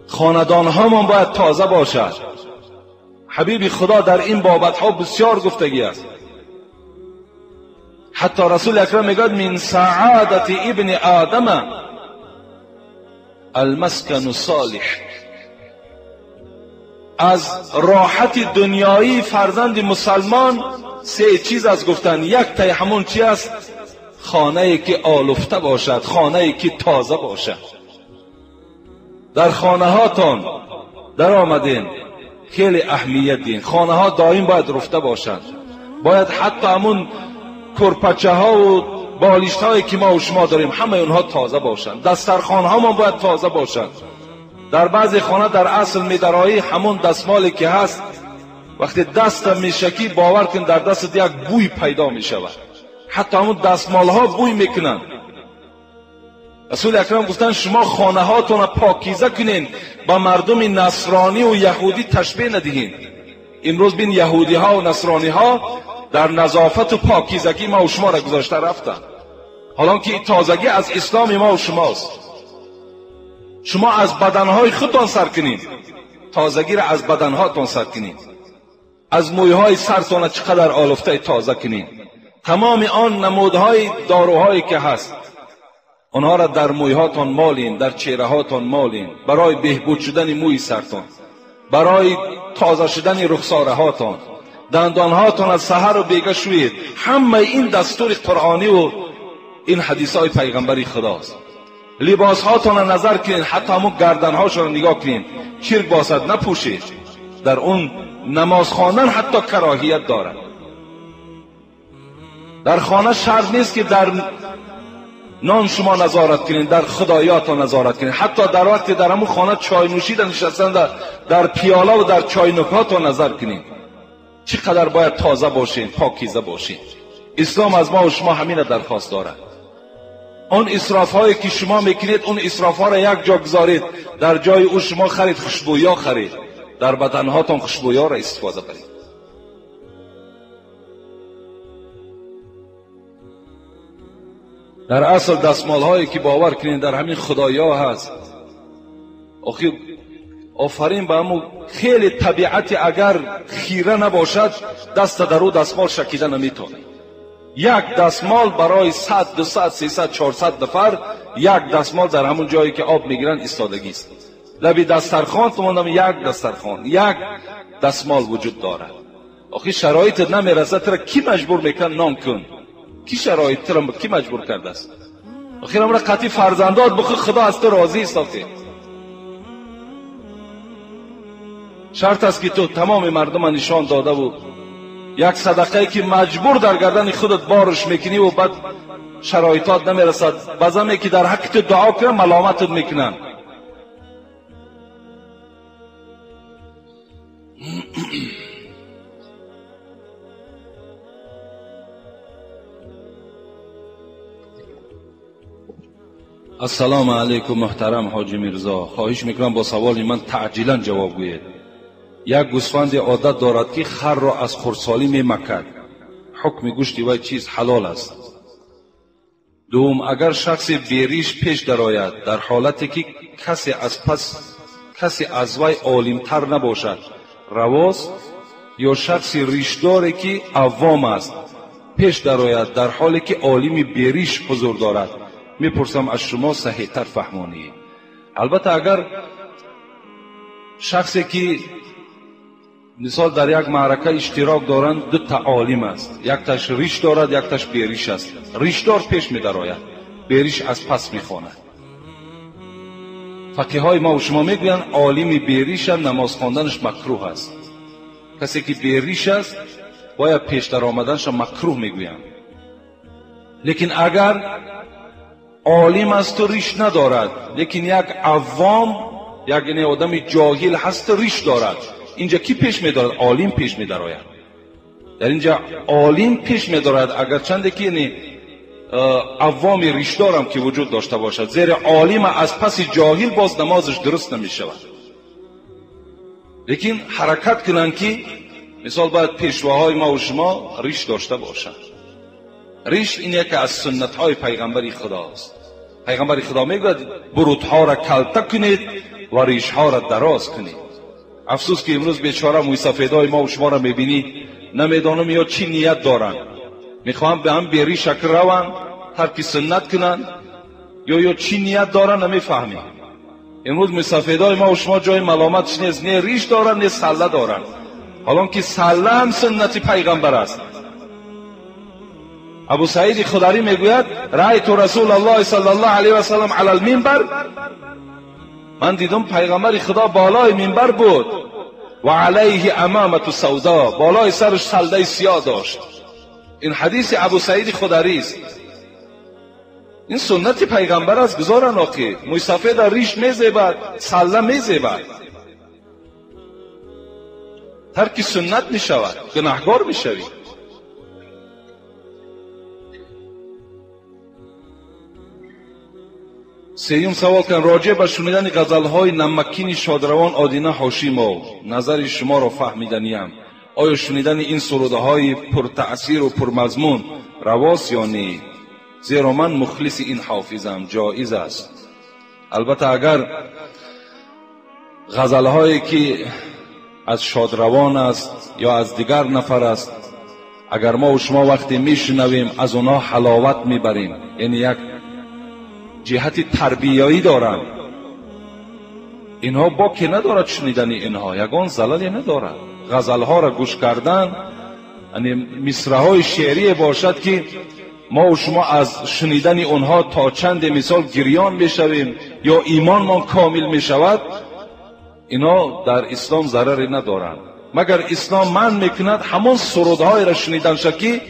خاندان هامان باید تازه باشد. حبیب خدا در این بابت ها بسیار گفتگی است. حتی رسول اکرم میگوید من سعادت ابن آدم المسکن صالح، از راحت دنیایی فرزند مسلمان سه چیز از گفتن. یک تای همون چی است؟ خانه که آلفته باشد، خانه که تازه باشد. در خانه هاتان در آمدین خیلی اهمیت دین. خانه ها دائم باید رفته باشند. باید حتی همون کرپچه ها و بالشت هایی که ما و شما داریم همه اونها تازه باشند. دسترخوان ها ما باید تازه باشند. در بعضی خانه در اصل میدرایی همون دستمالی که هست وقتی دست میشکی باور کن در دست یک بوی پیدا میشود. حتی همون دستمال ها بوی میکنن. رسول اکرم گفتن شما خانه هاتون را پاکیزه کنین، با مردم نصرانی و یهودی تشبیه ندهین. Имрӯз бин яҳудиҳо ва насрониҳо дар назофату покизагӣ ма ва шуморо гузошта рафтанд. ҳолон ки тозагӣ аз исломи ма ва шумост. Шумо аз баданҳои худтон сар кунед, тозагиро аз баданҳотон сар кунед, аз мӯйҳои сартона чӣ қадар олуфтаи тоза кунед. Тамоми он намудҳои доруҳое ки ҳаст, онҳоро дар мӯйҳотон молин, дар чеҳраҳотон молин, барои беҳбуд шудани мӯи сартон, барои тоза шудани рухсораҳотон, дандонҳотон аз саҳару бега шӯед. Ҳамаи ин дастури қуръониву ин ҳадисҳои пайғамбари худост. Либосҳотонро назар кунед, ҳатто ҳамун гарданҳошонро нигоҳ кунед, чирк босад напӯшед. Дар он намоз хондан ҳатто кароҳият дорад. Дар хона шарт нест ки дар нон шумо назорат кунед, дар худоётон назорат кунед. Ҳатто дар вақте дар ҳамун хона чой нӯшида нишастанда дар пиёла ва дар чойнукҳотон назар кунед. Чӣ қадар бояд тоза бошед, покиза бошед. Ислом аз мо ва шумо ҳамина дархост дорад. Он исрофҳое ки шумо мекунед, он исрофҳоро як ҷо гузоред, дар ҷои ӯ шумо харид, хушбӯё харид, дар баданҳотон хушбӯёро истифода баред. Дар асл дастмолҳое ки бовар кунед дар ҳамин худоё ҳаст. Охир офарин ба ҳамун хеле табиати агар хира набошад, даста дар ӯ дастмол шакида наметавонад. Як дастмол барои 100, 200, 300, 400 нафар, як дастмол дар ҳамун ҷое ки об мегиранд истодагист. Лаби дастархон тумонам як дастархон, як дастмол вуҷуд дорад. Охир шароитат намерасад, тура ки маҷбур мекунад нон кун? Ки шароит тура ки маҷбур кардааст? Охир амра қатъи фарзандот бихӯ, худо аз ту розист. Охир шарт аст ки ту тамоми мардума нишон додаву як садақае ки маҷбур дар гардани худат борш мекуниву баъд шароитот намерасад, баъзаме ки дар ҳаққи ту дуо кунанд маломатат мекунанд. Ассалому алайкум муҳтарам ҳоҷи Мирзо, хоҳиш мекунам бо саволи ман таъҷилан ҷавоб гӯед. Як гӯсфанде одат дорад ки харро аз хурдсолӣ мемакад. Ҳукми гӯшти вай чиз ҳалол аст? Дуввум, агар шахсе бериш пеш дарояд дар ҳолате ки касе аз пас касе аз вай олимтар набошад, равост? Ё шахси ришдоре ки аввом аст пеш дарояд дар ҳоле ки олими бериш ҳузур дорад? Мепурсам аз шумо саҳиҳтар фаҳмонӣ. Албатта агар шахсе ки мисол дар як маърака иштирок доранд, ду та олим аст, якташ риш дорад, якташ бериш аст. Ришдор пеш медарояд, бериш аз пас мехонад. Фақиҳои ма ва шумо мегӯянд олими бериша намоз хонданаш макрӯҳ аст. Касе ки бериш аст бояд пеш даромаданша макрӯҳ мегӯянд. Лекин агар олим асту риш надорад, лекин як аввом, як одами ҷоҳил ҳасту риш дорад, инҷа ки пеш медорад? Олим пеш медарояд. Дар инҷа олим пеш медорад, агарчанде ки аввоми ришдорам ки вуҷуд дошта бошад, зеро олима аз паси ҷоҳил боз намозаш дуруст намешавад. Лекин ҳаракат кунанд ки мисол бояд пешвоҳои ма ва шумо риш дошта бошанд. Риш ин яке аз суннатҳои пайғамбари худост. Пайғамбари худо мегӯяд бурутҳоро калта кунед ва ришҳоро дароз кунед. Афсӯс ки имрӯз бечора мӯйсафедҳои мо ва шуморо мебинӣ, намедонам ё чӣ ният доранд. Мехоҳанд ба ҳам беришак раванд, тарки суннат кунанд, ё чӣ ният доранд намефаҳмем. Имрӯз мӯйсафедҳои мо ва шумо ҷои маломатш нест, не риш доранд, не салла доранд. ҳолон ки салла ҳам суннати пайғамбар аст. Абу Саиди Хударӣ мегӯяд раайту расулаллоҳи саллаллоҳу алайҳи васаллам алал минбар, ман дидам пайғамбари худо болои минбар буд ва алайҳи амамату савдо, болои сараш салдаи сиёҳ дошт. Ин ҳадиси Абу Саиди Хударист. Ин суннати пайғамбар аст. Гузоран оқи мӯйсафеда риш мезебад, салла мезебад, тарки суннат мешавад, гунаҳгор мешавӣ. Сеюм савол кан роҷеъ ба шунидани ғазалҳои намакини шодравон Одина Ҳошимов назари шуморо фаҳмиданиям. آیا شنیدن این سرودهای پرتأثیر و پرمضمون رواست یا نه؟ زیرا من مخلص این حافظم، جایز است. البته اگر غزلهایی که از شادروان است یا از دیگر نفر است، اگر ما و شما وقتی میشنویم از اونها حلاوت میبریم، یعنی یک جهت تربیایی دارند، اینها باکی ندارد شنیدن اینها، یگان زللی ندارد. غزلها را گوش کردن، یعنی مصرع‌های شعری باشد که ما و شما از شنیدن اونها تا چند مثال گریان میشویم یا ایمانمان کامل میشود، اینا در اسلام ضرری ندارند. مگر اسلام من میکند همان سرودهای را شنیدن شد که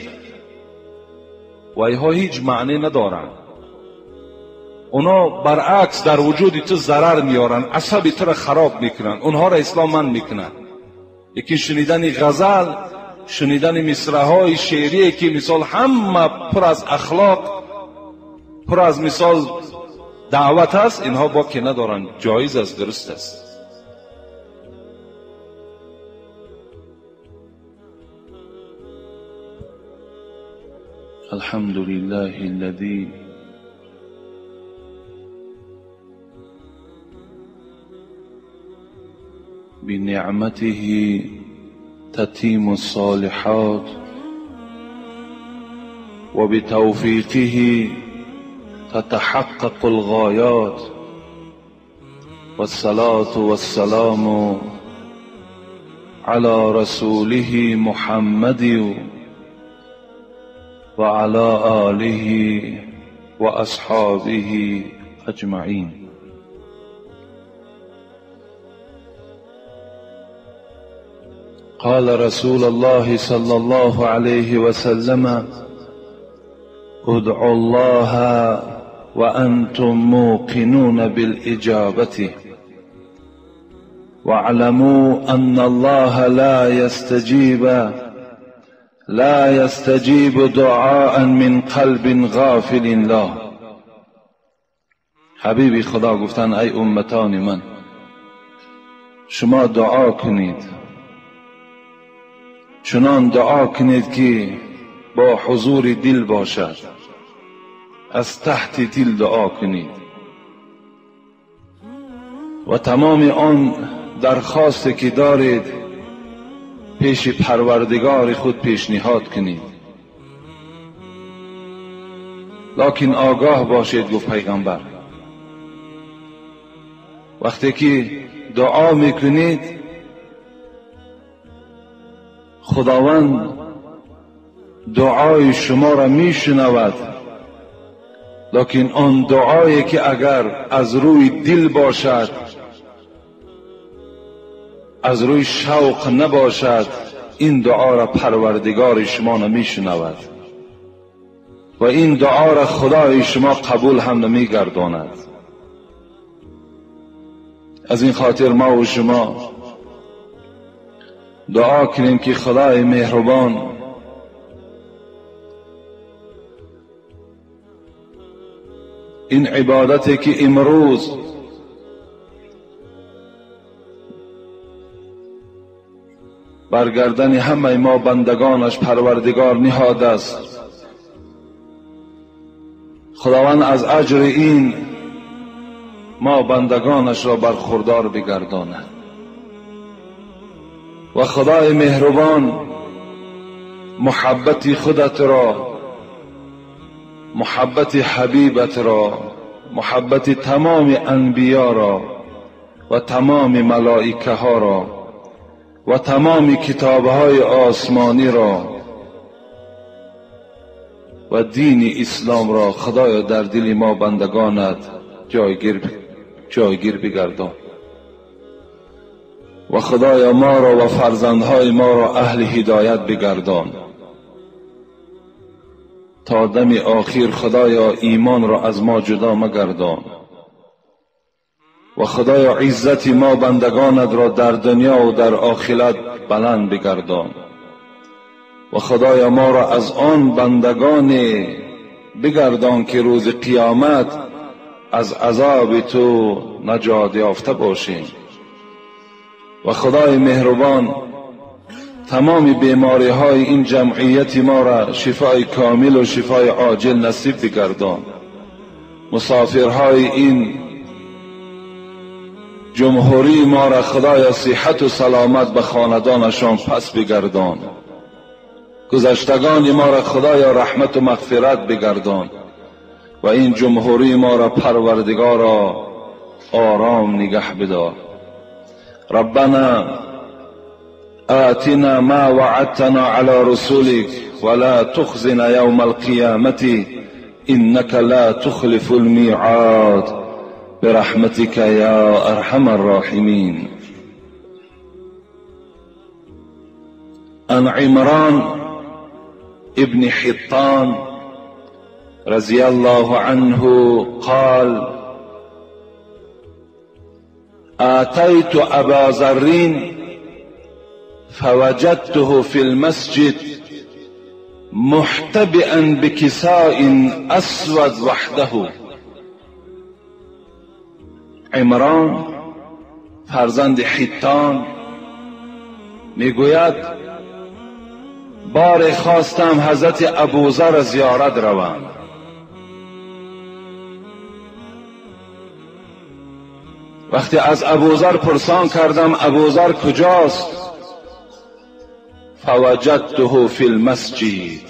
و اینها هیچ معنی ندارند، اونا برعکس در وجود تو ضرر میارن، عصب تو را خراب میکنن، اونها را اسلام من میکند. یکی شنیدن غزل، شنیدن مصرع‌های شعری که مثال همه پر از اخلاق، پر از مثال دعوت است، اینها باکی ندارند، جایز است، درست است. الحمد لله الذي بنعمته تتم الصالحات وبتوفيقه تتحقق الغايات، والصلاة والسلام على رسوله محمد وعلى آله وأصحابه أجمعين. قال رسول الله صلى الله عليه وسلم: ادعوا الله وأنتم موقنون بالإجابة، واعلموا أن الله لا يستجيب دعاء من قلب غافل له. حبیبی خدا گفتن ای امتان من، شما دعا کنید، چنان دعا کنید که با حضور دل باشد، از تحت دل دعا کنید و تمام آن درخواست که دارید پیش پروردگار خود پیشنهاد کنید. لکن آگاه باشید، گفت پیغمبر، وقتی که دعا میکنید خداوند دعای شما را میشنود، لکن آن دعایی که اگر از روی دل باشد، از روی شوق نباشد، این دعا را پروردگار شما نمیشنود و این دعا را خدای شما قبول هم نمیگرداند. از این خاطر ما و شما دعا کنیم که خدای مهربان این عبادتی که امروز بر گردن همه ما بندگانش پروردگار نهاد است، خداوند از اجر این ما بندگانش را برخوردار بگرداند و خدای مهربان محبت خودت را، محبت حبیبت را، محبت تمام انبیا را و تمام ملائکه ها را و تمام کتاب های آسمانی را و دین اسلام را خدایا در دل ما بندگانت جایگیر بگردان و خدایا ما را و فرزندهای ما را اهل هدایت بگردان تا دم آخر. خدایا ایمان را از ما جدا مگردان و خدایا عزت ما بندگانت را در دنیا و در آخرت بلند بگردان و خدایا ما را از آن بندگان بگردان که روز قیامت از عذاب تو نجات یافته باشیم. و خدای مهربان تمام بیماری های این جمعیت ما را شفای کامل و شفای عاجل نصیب بگردان. مسافرهای این جمهوری ما را خدایا صحت و سلامت به خاندانشان پس بگردان. گذشتگان ما را خدایا رحمت و مغفرت بگردان و این جمهوری ما را پروردگارا آرام نگه بدار. ربنا آتنا ما وعدتنا على رسولك ولا تخزنا يوم القيامة إنك لا تخلف الميعاد برحمتك يا أرحم الراحمين. عن عمران ابن حطان رضي الله عنه قال: آتيت أبا ذر فوجدته في المسجد محتبئا بكساء أسود وحده. عمران فرزند حطان میگوید بار خواستم حضرت ابوذر زیارت روم. وقتی از ابوذر پرسان کردم ابوذر کجاست، فوجدته فی المسجد،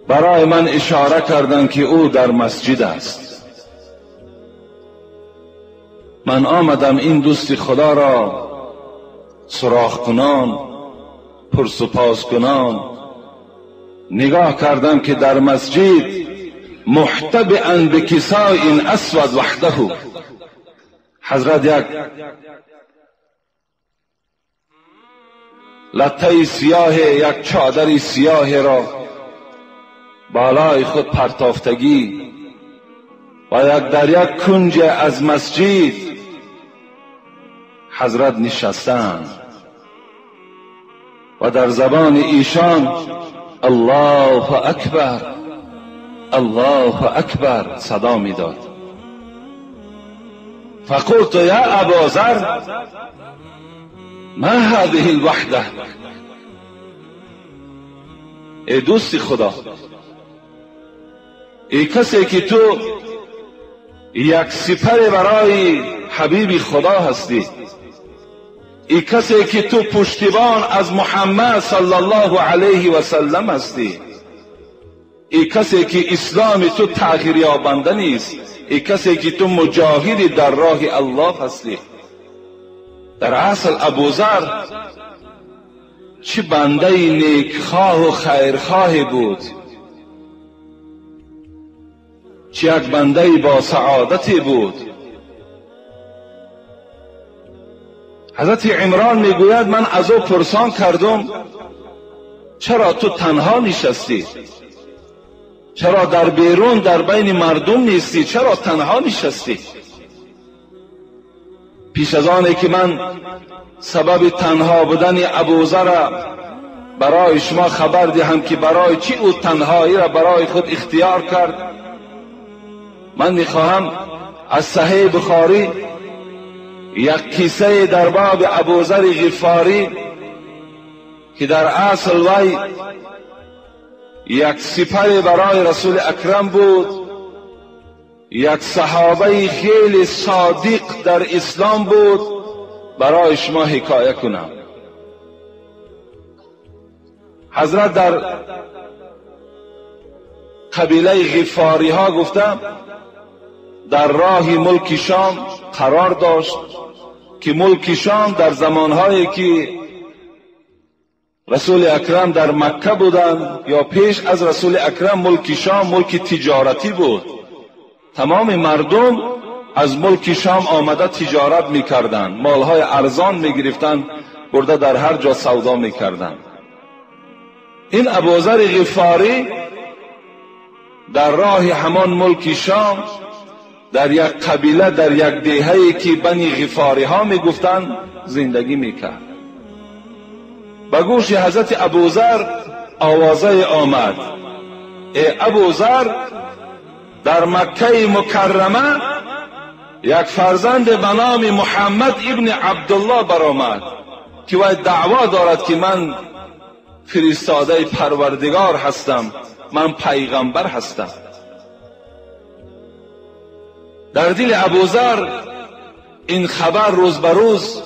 برای من اشاره کردند که او در مسجد است. من آمدم این دوست خدا را سراغ کنان، پرس و پاس کنان، نگاه کردم که در مسجد محتبئا بکساء اسود وحده. حضرت یک لطه سیاه، یک چادر سیاه را بالای خود پرتافتگی و یک در یک کنج از مسجد حضرت نشستند و در زبان ایشان الله اکبر الله اکبر صدا میداد. فقلت یا ابا ذر ما هذه الوحده؟ ای دوست خدا، ای کسی که تو یک سپر برای حبیب خدا هستی، ای کسی که تو پشتیبان از محمد صلی الله علیه و سلم هستی، ای کسی که اسلام تو تغییر یابنده نیست، ای کسی که تو مجاهدی در راه الله هستی. در اصل ابوذر چه بنده نیکخواه و خیرخواه بود، چه یک بنده با سعادتی بود. حضرت عمران میگوید من از او پرسان کردم چرا تو تنها نشستی، چرا در بیرون در بین مردم نیستی، چرا تنها نشستی؟ پیش از آنه که من سبب تنها بودن ابوذر برای شما خبر دهم که برای چی او تنهایی را برای خود اختیار کرد، من میخواهم از صحیح بخاری یک قصه در باب ابوذر غفاری که در اصل وی یک سپر برای رسول اکرم بود، یک صحابه خیلی صادق در اسلام بود، برای شما حکایه کنم. حضرت در قبیله غفاری ها گفتم در راه ملک شام قرار داشت که ملک شام در زمانهایی که رسول اکرم در مکه بودند یا پیش از رسول اکرم، ملک شام ملک تجارتی بود. تمام مردم از ملک شام آمده تجارت میکردند، مالهای ارزان میگرفتند، برده در هر جا سودا میکردند. این ابوذر غفاری در راه همان ملک شام در یک قبیله، در یک دهه‌ای که بنی غفاری ها میگفتند زندگی میکرد. به گوش حضرت ابوذر آوازه آمد: ای ابوذر، در مکه مکرمه یک فرزند به نام محمد ابن عبدالله برآمد که وی دعوا دارد که من فرستاده پروردگار هستم، من پیغمبر هستم. در دل ابوذر این خبر روز به روز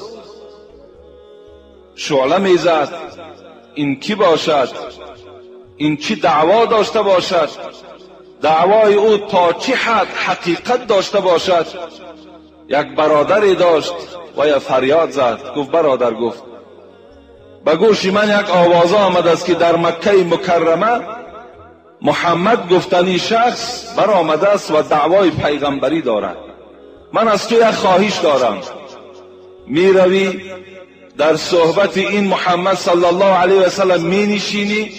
شعله میزد. این کی باشد؟ این چی دعوا داشته باشد؟ دعوای او تا چه حد حقیقت داشته باشد؟ یک برادری داشت و یا فریاد زد، گفت برادر، گفت به گوش من یک آواز آمد است که در مکه مکرمه محمد گفتنی شخص برآمده است و دعوای پیغمبری دارد. من از تو یک خواهش دارم، میروی در صحبت این محمد صلی الله علیه و سلم می نشینی،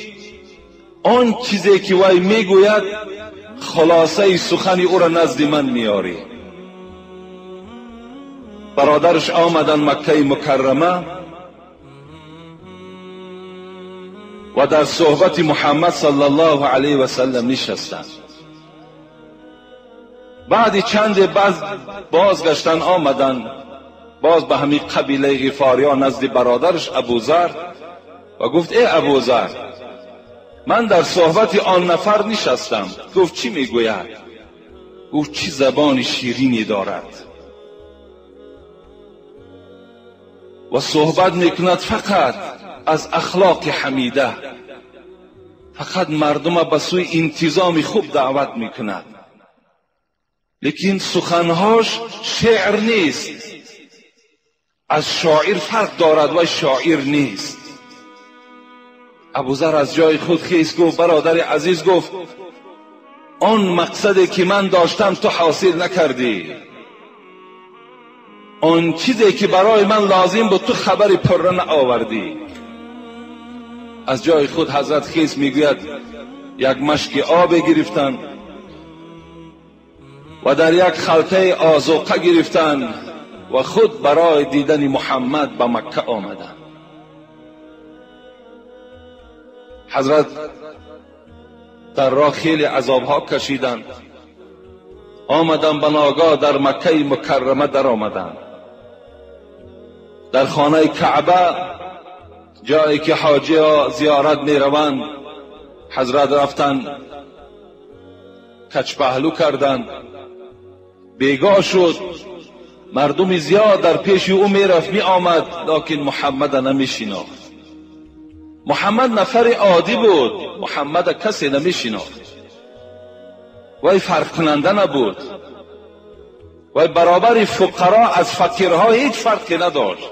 آن چیزی که وی میگوید خلاصه سخن او را نزد من میاری. برادرش آمدن مکه مکرمه و در صحبت محمد صلی الله علیه و سلم نشستند. بعد چند بازگشتن آمدن باز به همین قبیله غفاریا نزد برادرش ابوذر و گفت ای ابوذر، من در صحبت آن نفر نشستم. گفت چی میگوید؟ گفت چی زبان شیرینی دارد و صحبت میکند فقط از اخلاق حمیده، فقط مردم به سوی انتظام خوب دعوت میکند، لیکن سخنهاش شعر نیست، از شاعر فرق دارد و شاعر نیست. ابوذر از جای خود خیست، گفت برادر عزیز، گفت آن مقصدی که من داشتم تو حاصل نکردی، آن چیزی که برای من لازم بود تو خبری پره نآوردی. از جای خود حضرت خیست، میگوید یک مشک آب گرفتن و در یک خلطه آذوقه گرفتن و خود برای دیدن محمد به مکه آمدند. حضرت در راه خیلی عذابها کشیدند، آمدن به ناگاه در مکه مکرمه در آمدند. در خانه کعبه جایی که حاجی ها زیارت می روند، حضرت رفتند کچ پهلو کردند. بیگاه شد، مردم زیاد در پیش او می رفت می آمد، لکن محمد نمی شناخت. محمد نفر عادی بود، محمد کسی نمی شناخت، وی فرق کننده نبود، وی برابر فقرا از فقیرها هیچ فرقی نداشت،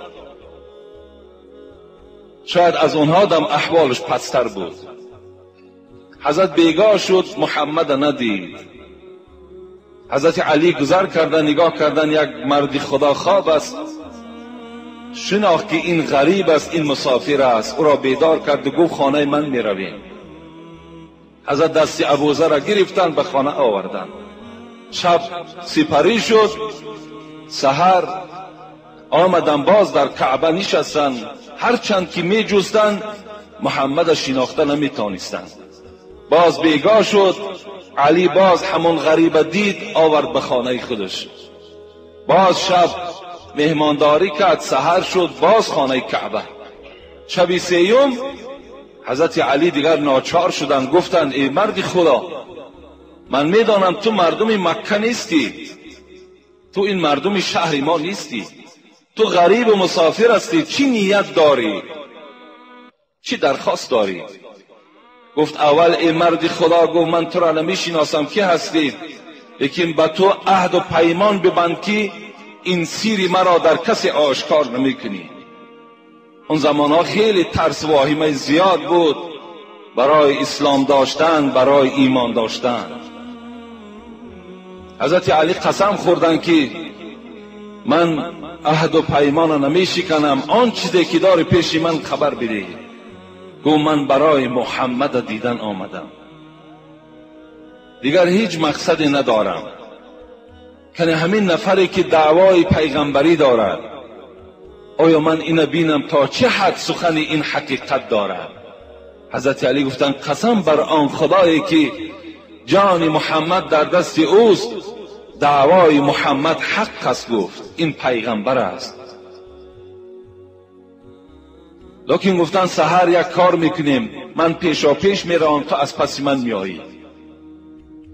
شاید از اونها دم احوالش پستر بود. حضرت بیگاه شد، محمد ندید. حضرت علی گذر کردن، نگاه کردن، یک مرد خدا خواب است، شناخت که این غریب است، این مسافر است، او را بیدار کرد و گفت خانه من می رویم. حضرت دست ابوذر را گرفتن به خانه آوردن. شب سپری شد، سحر آمدن باز در کعبه نشستن. هرچند که می جستن محمد شناخته نمی تانستند. باز بیگاه شد، علی باز همون غریب دید، آورد به خانه خودش. باز شب مهمانداری کرد، سحر شد، باز خانه کعبه. شب سیوم حضرت علی دیگر ناچار شدند، گفتند ای مرد خدا، من میدانم تو مردم مکه نیستی، تو این مردم شهر ما نیستی، تو غریب و مسافر هستی، چی نیت داری، چی درخواست داری؟ گفت اول ای مرد خدا، گفت من تو را نمیشناسم، کی هستی؟ لیکن به تو عهد و پیمان ببند که این سیر مرا در کسی آشکار نمیکنی. اون زمانها خیلی ترس و واهمه زیاد بود برای اسلام داشتن، برای ایمان داشتن. حضرت علی قسم خوردن که من عهد و پیمان نمیشکنم، آن چیزی که داری پیش من خبر بده. گفت من برای محمد دیدن آمدم، دیگر هیچ مقصدی ندارم. که همین نفری که دعوای پیغمبری دارد، آیا من اینو بینم تا چه حد سخن این حقیقت دارد؟ حضرت علی گفتند قسم بر آن خدایی که جان محمد در دست اوست، دعوای محمد حق است. گفت این پیغمبر است. лекин гуфтанд саҳар як кор мекунем, ман пешопеш меравам, ту аз паси ман меоӣ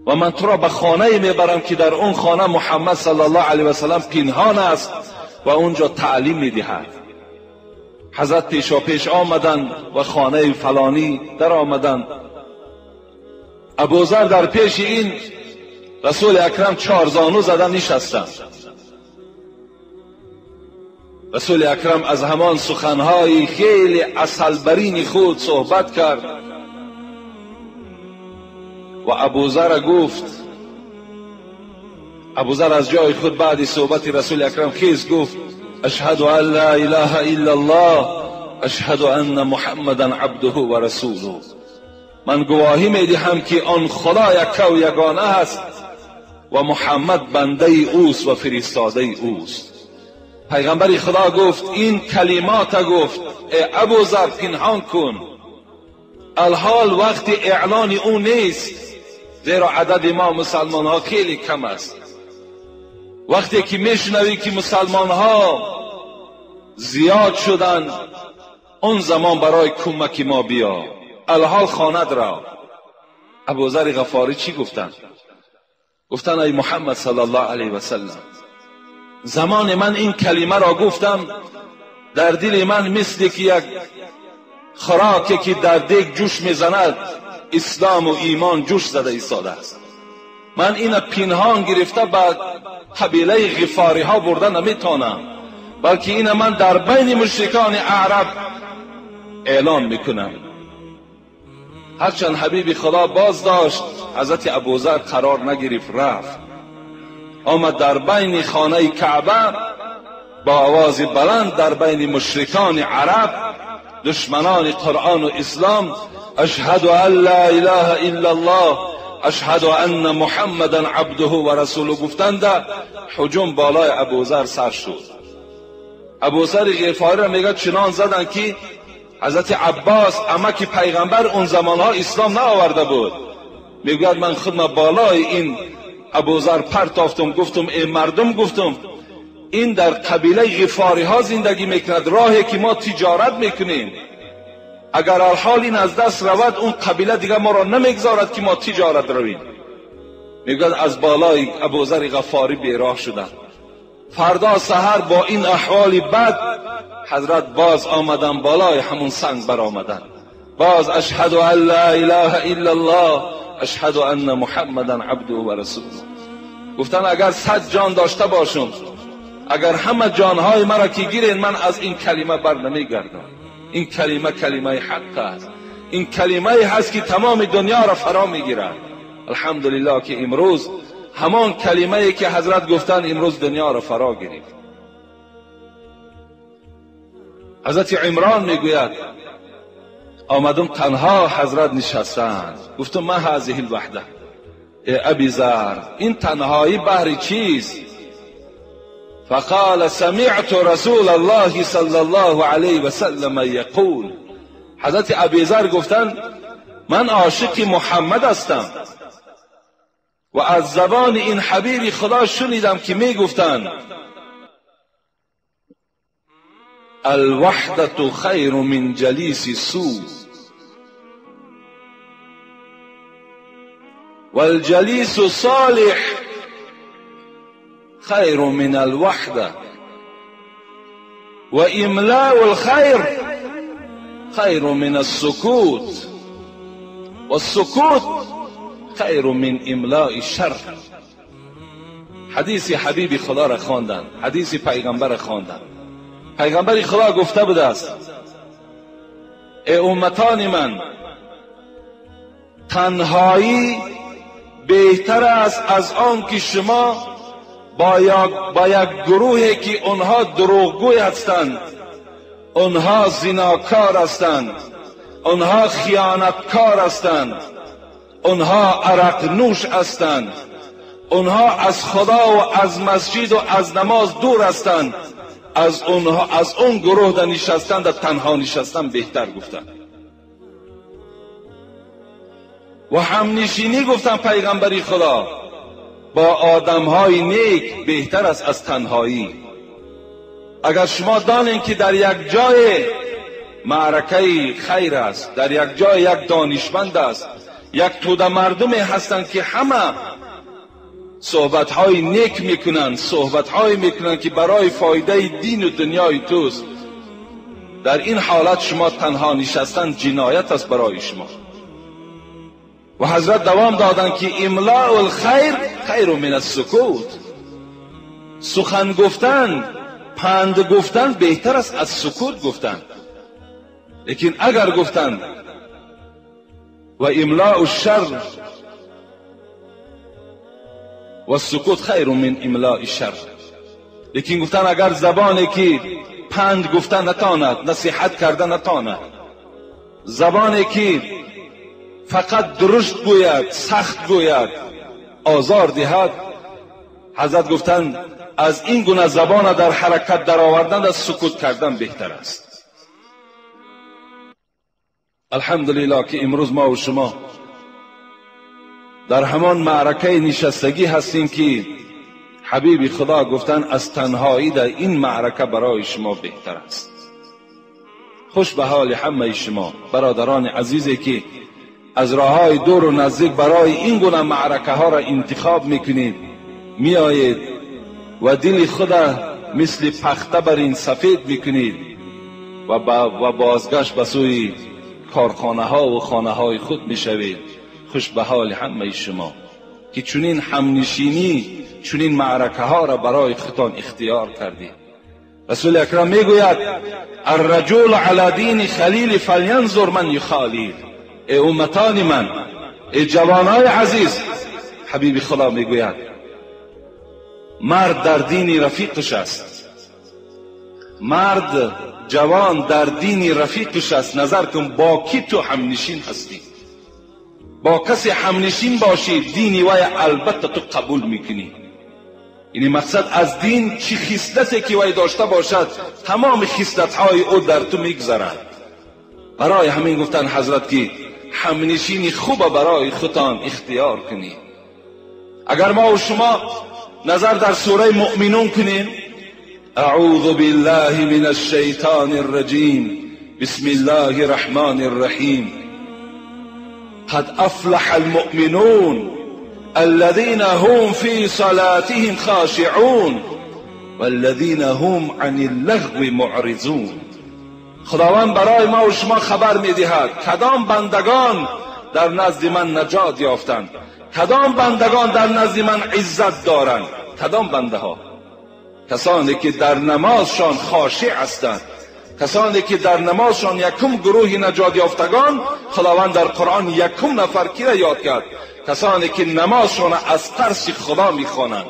ва ман туро ба хонае мебарам ки дар он хона Муҳаммад саллаллоҳу алайҳи васаллам пинҳон аст ва онҷо таълим медиҳад. ҳазрат пешопеш омаданд ва хонаи фалонӣ дар омаданд. Абузар дар пеши ин расули акрам чорзону зада нишастанд. расули акрам аз ҳамон суханҳои хеле асалбарини худ суҳбат кард ва Абузара гуфт. Абузар аз ҷои худ баъди суҳбати расули акрам хез гуфт: ашҳаду ан ла илаҳа илла аллоҳ, ашҳаду анна муҳаммадан абдуҳу ва расулуҳ. ман гувоҳӣ медиҳам ки он худо яккаву ягона аст ва Муҳаммад бандаи ӯст ва фиристодаи ӯст. пайғамбари худо гуфт ин калимота гуфт э Абузар пинҳон кун, алҳол вақти эълони ӯ нест, зеро адади мо мусалмонҳо хеле кам аст. вақте ки мешунавӣ ки мусалмонҳо зиёд шуданд, он замон барои кӯмаки мо биё, алҳол хонад ро. Абузари Ғафорӣ чӣ гуфтанд? гуфтанд ай Муҳаммад саллаллоҳу алайҳи васаллам, замоне ман ин калимаро гуфтам, дар дили ман мисли ки як хӯроке ки дар дег ҷӯш мезанад, ислому имон ҷӯш зада истодааст. ман ина пинҳон гирифта ба қабилаи ғифориҳо бурда наметавонам, балки ина ман дар байни мушрикони аъраб эълон мекунам. ҳарчанд ҳабиби худо боз дошт, ҳазрати Абузар қарор нагирифт, рафт, омад дар байни хонаи Каъба бо овози баланд дар байни мушрикони араб, душманони Қуръону ислом, ашҳаду ан ла илаҳа илла аллоҳ, ашҳаду анна муҳаммадан абдуҳу ва расулуҳ гуфтанда ҳуҷум болои Абузар сар шуд. Абузари Ғифориро мегӯяд чунон заданд ки ҳазрати Аббос амаки пайғамбар он замонҳо ислом наоварда буд, мегӯяд ман худма болои ин Абузар партофтум, гуфтум эй мардум, гуфтум ин дар қабилаи ғифориҳо зиндагӣ мекунад, роҳе ки мо тиҷорат мекунем, агар алҳол ин аз даст равад, он қабила дигар моро намегзорад ки мо тиҷорат равем. мегӯяд аз болои Абузари Ғафорӣ бероҳ шуданд. фардо саҳар бо ин аҳволи бад ҳазрат боз омаданд, болои ҳамун санг баромаданд, боз ашҳаду ан ла илаҳа илла аллоҳ, ашҳаду анна муҳаммадан абдуҳу ва расулуҳ. гуфтанд агар 100 ҷон дошта бошам, агар ҳама ҷонҳои маро ки гирен, ман аз ин калима бар намегардам. ин калима калимаи ҳақ аст, ин калимае ҳаст ки тамоми дунёро фаро мегирад. алҳамдулиллоҳ ки имрӯз ҳамон калимае ки ҳазрат гуфтанд имрӯз дунёро фаро гирифт. ҳазрати Имрон мегӯяд омадум танҳо ҳазрат нишастанд, гуфтум ма ҳазиҳи лваҳда, э Абизар, ин танҳоӣ баҳри чист? فقال سمعت رسول الله صلى الله عليه وسلم يقول. حضرت ابیذر گفتند من عاشق محمد هستم و از زبان این حبیب خدا شنیدم که میگفتند الوحدة خیر من جلیس سوء والجلیس صالح خیر من الوحدة وإملاء الخير خیر من السکوت والسکوت خیر من املاء الشر. حدیث حبیب خدا را خواندند، حدیث پیغمبر را خواندند. پیغمبر خدا گفته بوده است ای امتان من، تنهایی بهتر است از آن که شما با یک گروهی که آنها دروغگوی هستند، آنها زناکار هستند، آنها خیانتکار هستند، آنها عرق نوش هستند، آنها از خدا و از مسجد و از نماز دور هستند، از اونها، از اون گروه در نشستن، در تنها نشستن بهتر گفتن. و همنشینی گفتن پیغمبری خدا با آدمهای نیک بهتر است از تنهایی. اگر شما دانین که در یک جای معرکه خیر است، در یک جای یک دانشمند است، یک توده مردمی هستند که همه صحبت های نیک میکنند، صحبت های میکنند که برای فایده دین و دنیای توست. در این حالت شما تنها نشستن جنایت است برای شما. و حضرت دوام دادند که املاء الخیر خیر من السکوت، سخن گفتن، پند گفتن بهتر است از سکوت گفتن. لیکن اگر گفتن و املاء الشر و السکوت خیر من املاء الشر، لیکن گفتن اگر زبانی که پند گفتن نتاند، نصیحت کردن نتاند، زبانی که فقط درشت گوید، سخت گوید، آزار دهد، حضرت گفتن از این گونه زبان در حرکت در آوردن از سکوت کردن بهتر است. الحمدلله که امروز ما و شما در همان معرکه نشستگی هستیم که حبیب خدا گفتن از تنهایی در این معرکه برای شما بهتر است. خوش به حال همه شما برادران عزیزی که از راههای دور و نزدیک برای این گونه معرکه ها را انتخاب میکنید، میآیید و دل خود مثل پخته بر این سفید میکنید و بازگشت به سوی کارخانه ها و خانه های خود میشوید. خوش به حال همه شما که چنین همنشینی، چنین معرکه ها را برای خودتان اختیار کردید. رسول اکرم میگوید الرجل علی دین خلیل فلینظر من یخالیل. ای امتان من، ای جوانای عزیز، حبیب خدا میگوید مرد در دین رفیقش است، مرد جوان در دین رفیقش است. نظر کن با کی تو همنشین هستی. با کسی همنشین باشی دینی وی البته تو قبول میکنی. یعنی مقصد از دین چی خصلتی که وی داشته باشد تمام خصلت‌های او در تو میگذرد. برای همین گفتن حضرت که همنشینی خوب برای خودتان اختیار کنید. اگر ما و شما نظر در سوره مؤمنون کنیم، اعوذ بالله من الشیطان الرجیم، بسم الله الرحمن الرحیم، قد افلح المؤمنون الذين هم في صلاتهم خاشعون والذين هم عن اللغو معرضون. خداوند برای ما و شما خبر میدهد کدام بندگان در نزد من نجات یافتند، کدام بندگان در نزد من عزت دارند. کدام بنده ها؟ کسانی که در نمازشان خاشع هستند، کسانی که در نمازشان یکم گروه نجات یافتگان. خداوند در قرآن یکم نفر کی را یاد کرد؟ کسانی که نمازشان از ترس خدا میخوانند،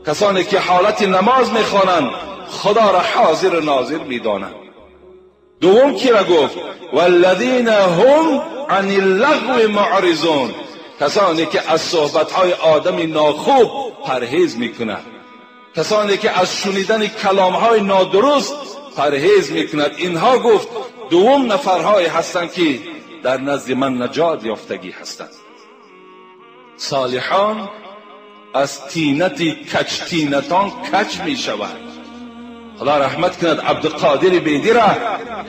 کسانی که حالت نماز میخوانند خدا را حاضر ناظر میدانند. دوم کی را گفت؟ والذین هم عن اللغو معرضون، کسانی که از صحبت‌های آدم ناخوب پرهیز میکنند، کسانی که از شنیدن کلامهای نادرست پرهیز میکند. اینها گفت دوم نفرهای هستند که در نزد من نجات یافتگی هستند. صالحان از تینت کج تینتان کج میشوند. خدا رحمت کند عبدالقادر بیدی را،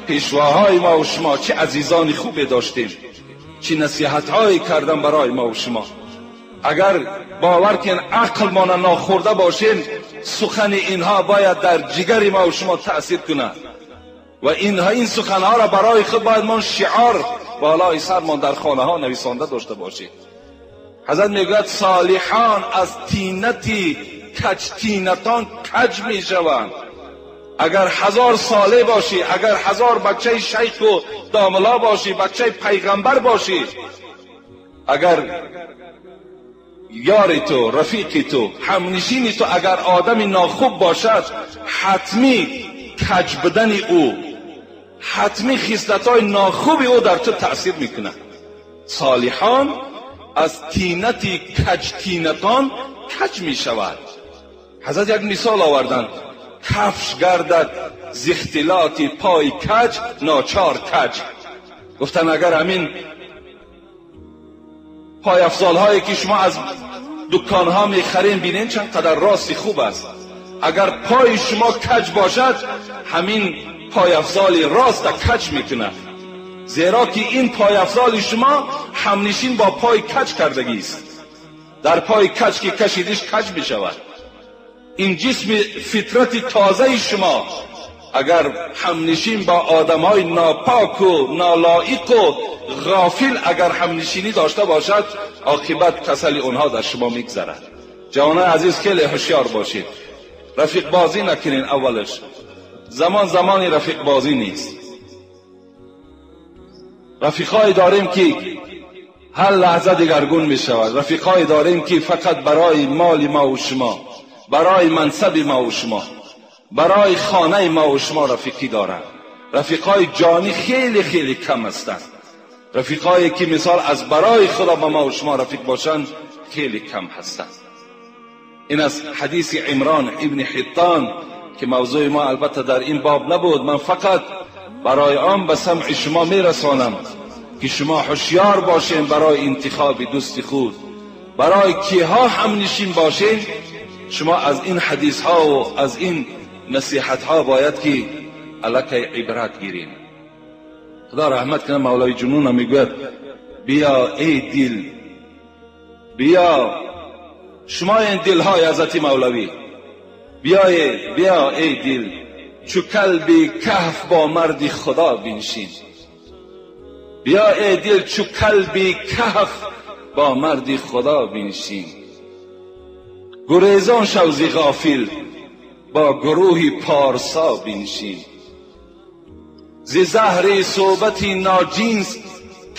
پیشواهای ما و شما چه عزیزان خوبی داشتیم، چه نصیحتهایی کردن برای ما و شما. اگر باور کن عقل ما ناخورده باشیم، سخن اینها باید در جگر ما و شما تأثیر کند و اینها این سخنها را برای خود باید ما شعار بالای سرمان در خانه ها نویسانده داشته باشیم. حضرت میگوید صالحان از تینتی کج تینتان کج میشوند. اگر 1000 ساله باشی، اگر 1000 بچه شیخ و داملا باشی، بچه پیغمبر باشی، اگر یار تو، رفیق تو، همنشین تو اگر آدم ناخوب باشد، حتمی کج بدن او، حتمی خصلت‌های ناخوب او در تو تأثیر میکنه. صالحان از تینتی کج تینتان کج میشود. حضرت یک مثال آوردند: کفش گردد ز اختلاط پای کج ناچار کج. گفتن اگر همین پای افزال هایی که شما از دکان ها میخرین، بینین چند قدر راستی خوب است، اگر پای شما کج باشد همین پایافزال راست کج میکنه، زیرا که این پایافزال شما همنشین با پای کج کردگی است. در پای کج که کشیدش کج میشود. این جسم فطرت تازه شما اگر همنشین با آدمای ناپاک و نالایق و غافل اگر همنشینی داشته باشد، عاقبت کسل اونها در شما میگذرد. جوانان عزیز خیلی هوشیار باشید، رفیق بازی نکنین. اولش زمان زمانی رفیق بازی نیست. رفیقای داریم که هر لحظه دیگرگون می شود. رفیقای داریم که فقط برای مال ما و شما، برای منصب ما و شما، برای خانه ما و شما رفیقی دارند. رفیقای جانی خیلی خیلی کم هستند. رفیقایی که مثال از برای خدا با ما و شما رفیق باشند خیلی کم هستند. این از حدیث عمران ابن حطان که موضوع ما البته در این باب نبود. من فقط برای آن به سمع شما میرسانم که شما هوشیار باشین برای انتخاب دوست خود، برای کیها هم نشین باشین. شما از این حدیث ها و از این نصیحت ها باید که الکی عبرت گیرین. خدا رحمت کنه مولای جنون میگوید بیا ای دل، بیا شما این دل های حضرت مولوی، بیا ای دل چو کلب کهف با مرد خدا بنشین. بیا ای دل چو کلب کهف با مرد خدا بنشین. گریزان شو ز غافل با گروه پارسا بنشین. ز زهر صحبت ناجنس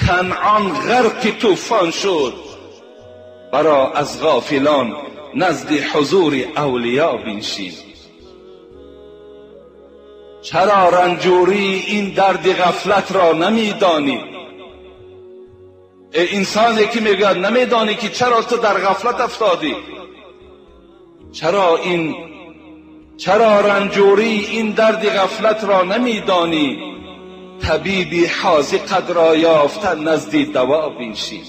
کنعان غرق طوفان شد، برا از غافلان نزد حضور اولیا بنشین. چرا رنجوری این درد غفلت را نمیدانی؟ ای انسانی که میگوید نمیدانی که چرا تو در غفلت افتادی؟ چرا رنجوری این درد غفلت را نمیدانی؟ طبیبی حاذقت را یافته نزد دوا بنشین.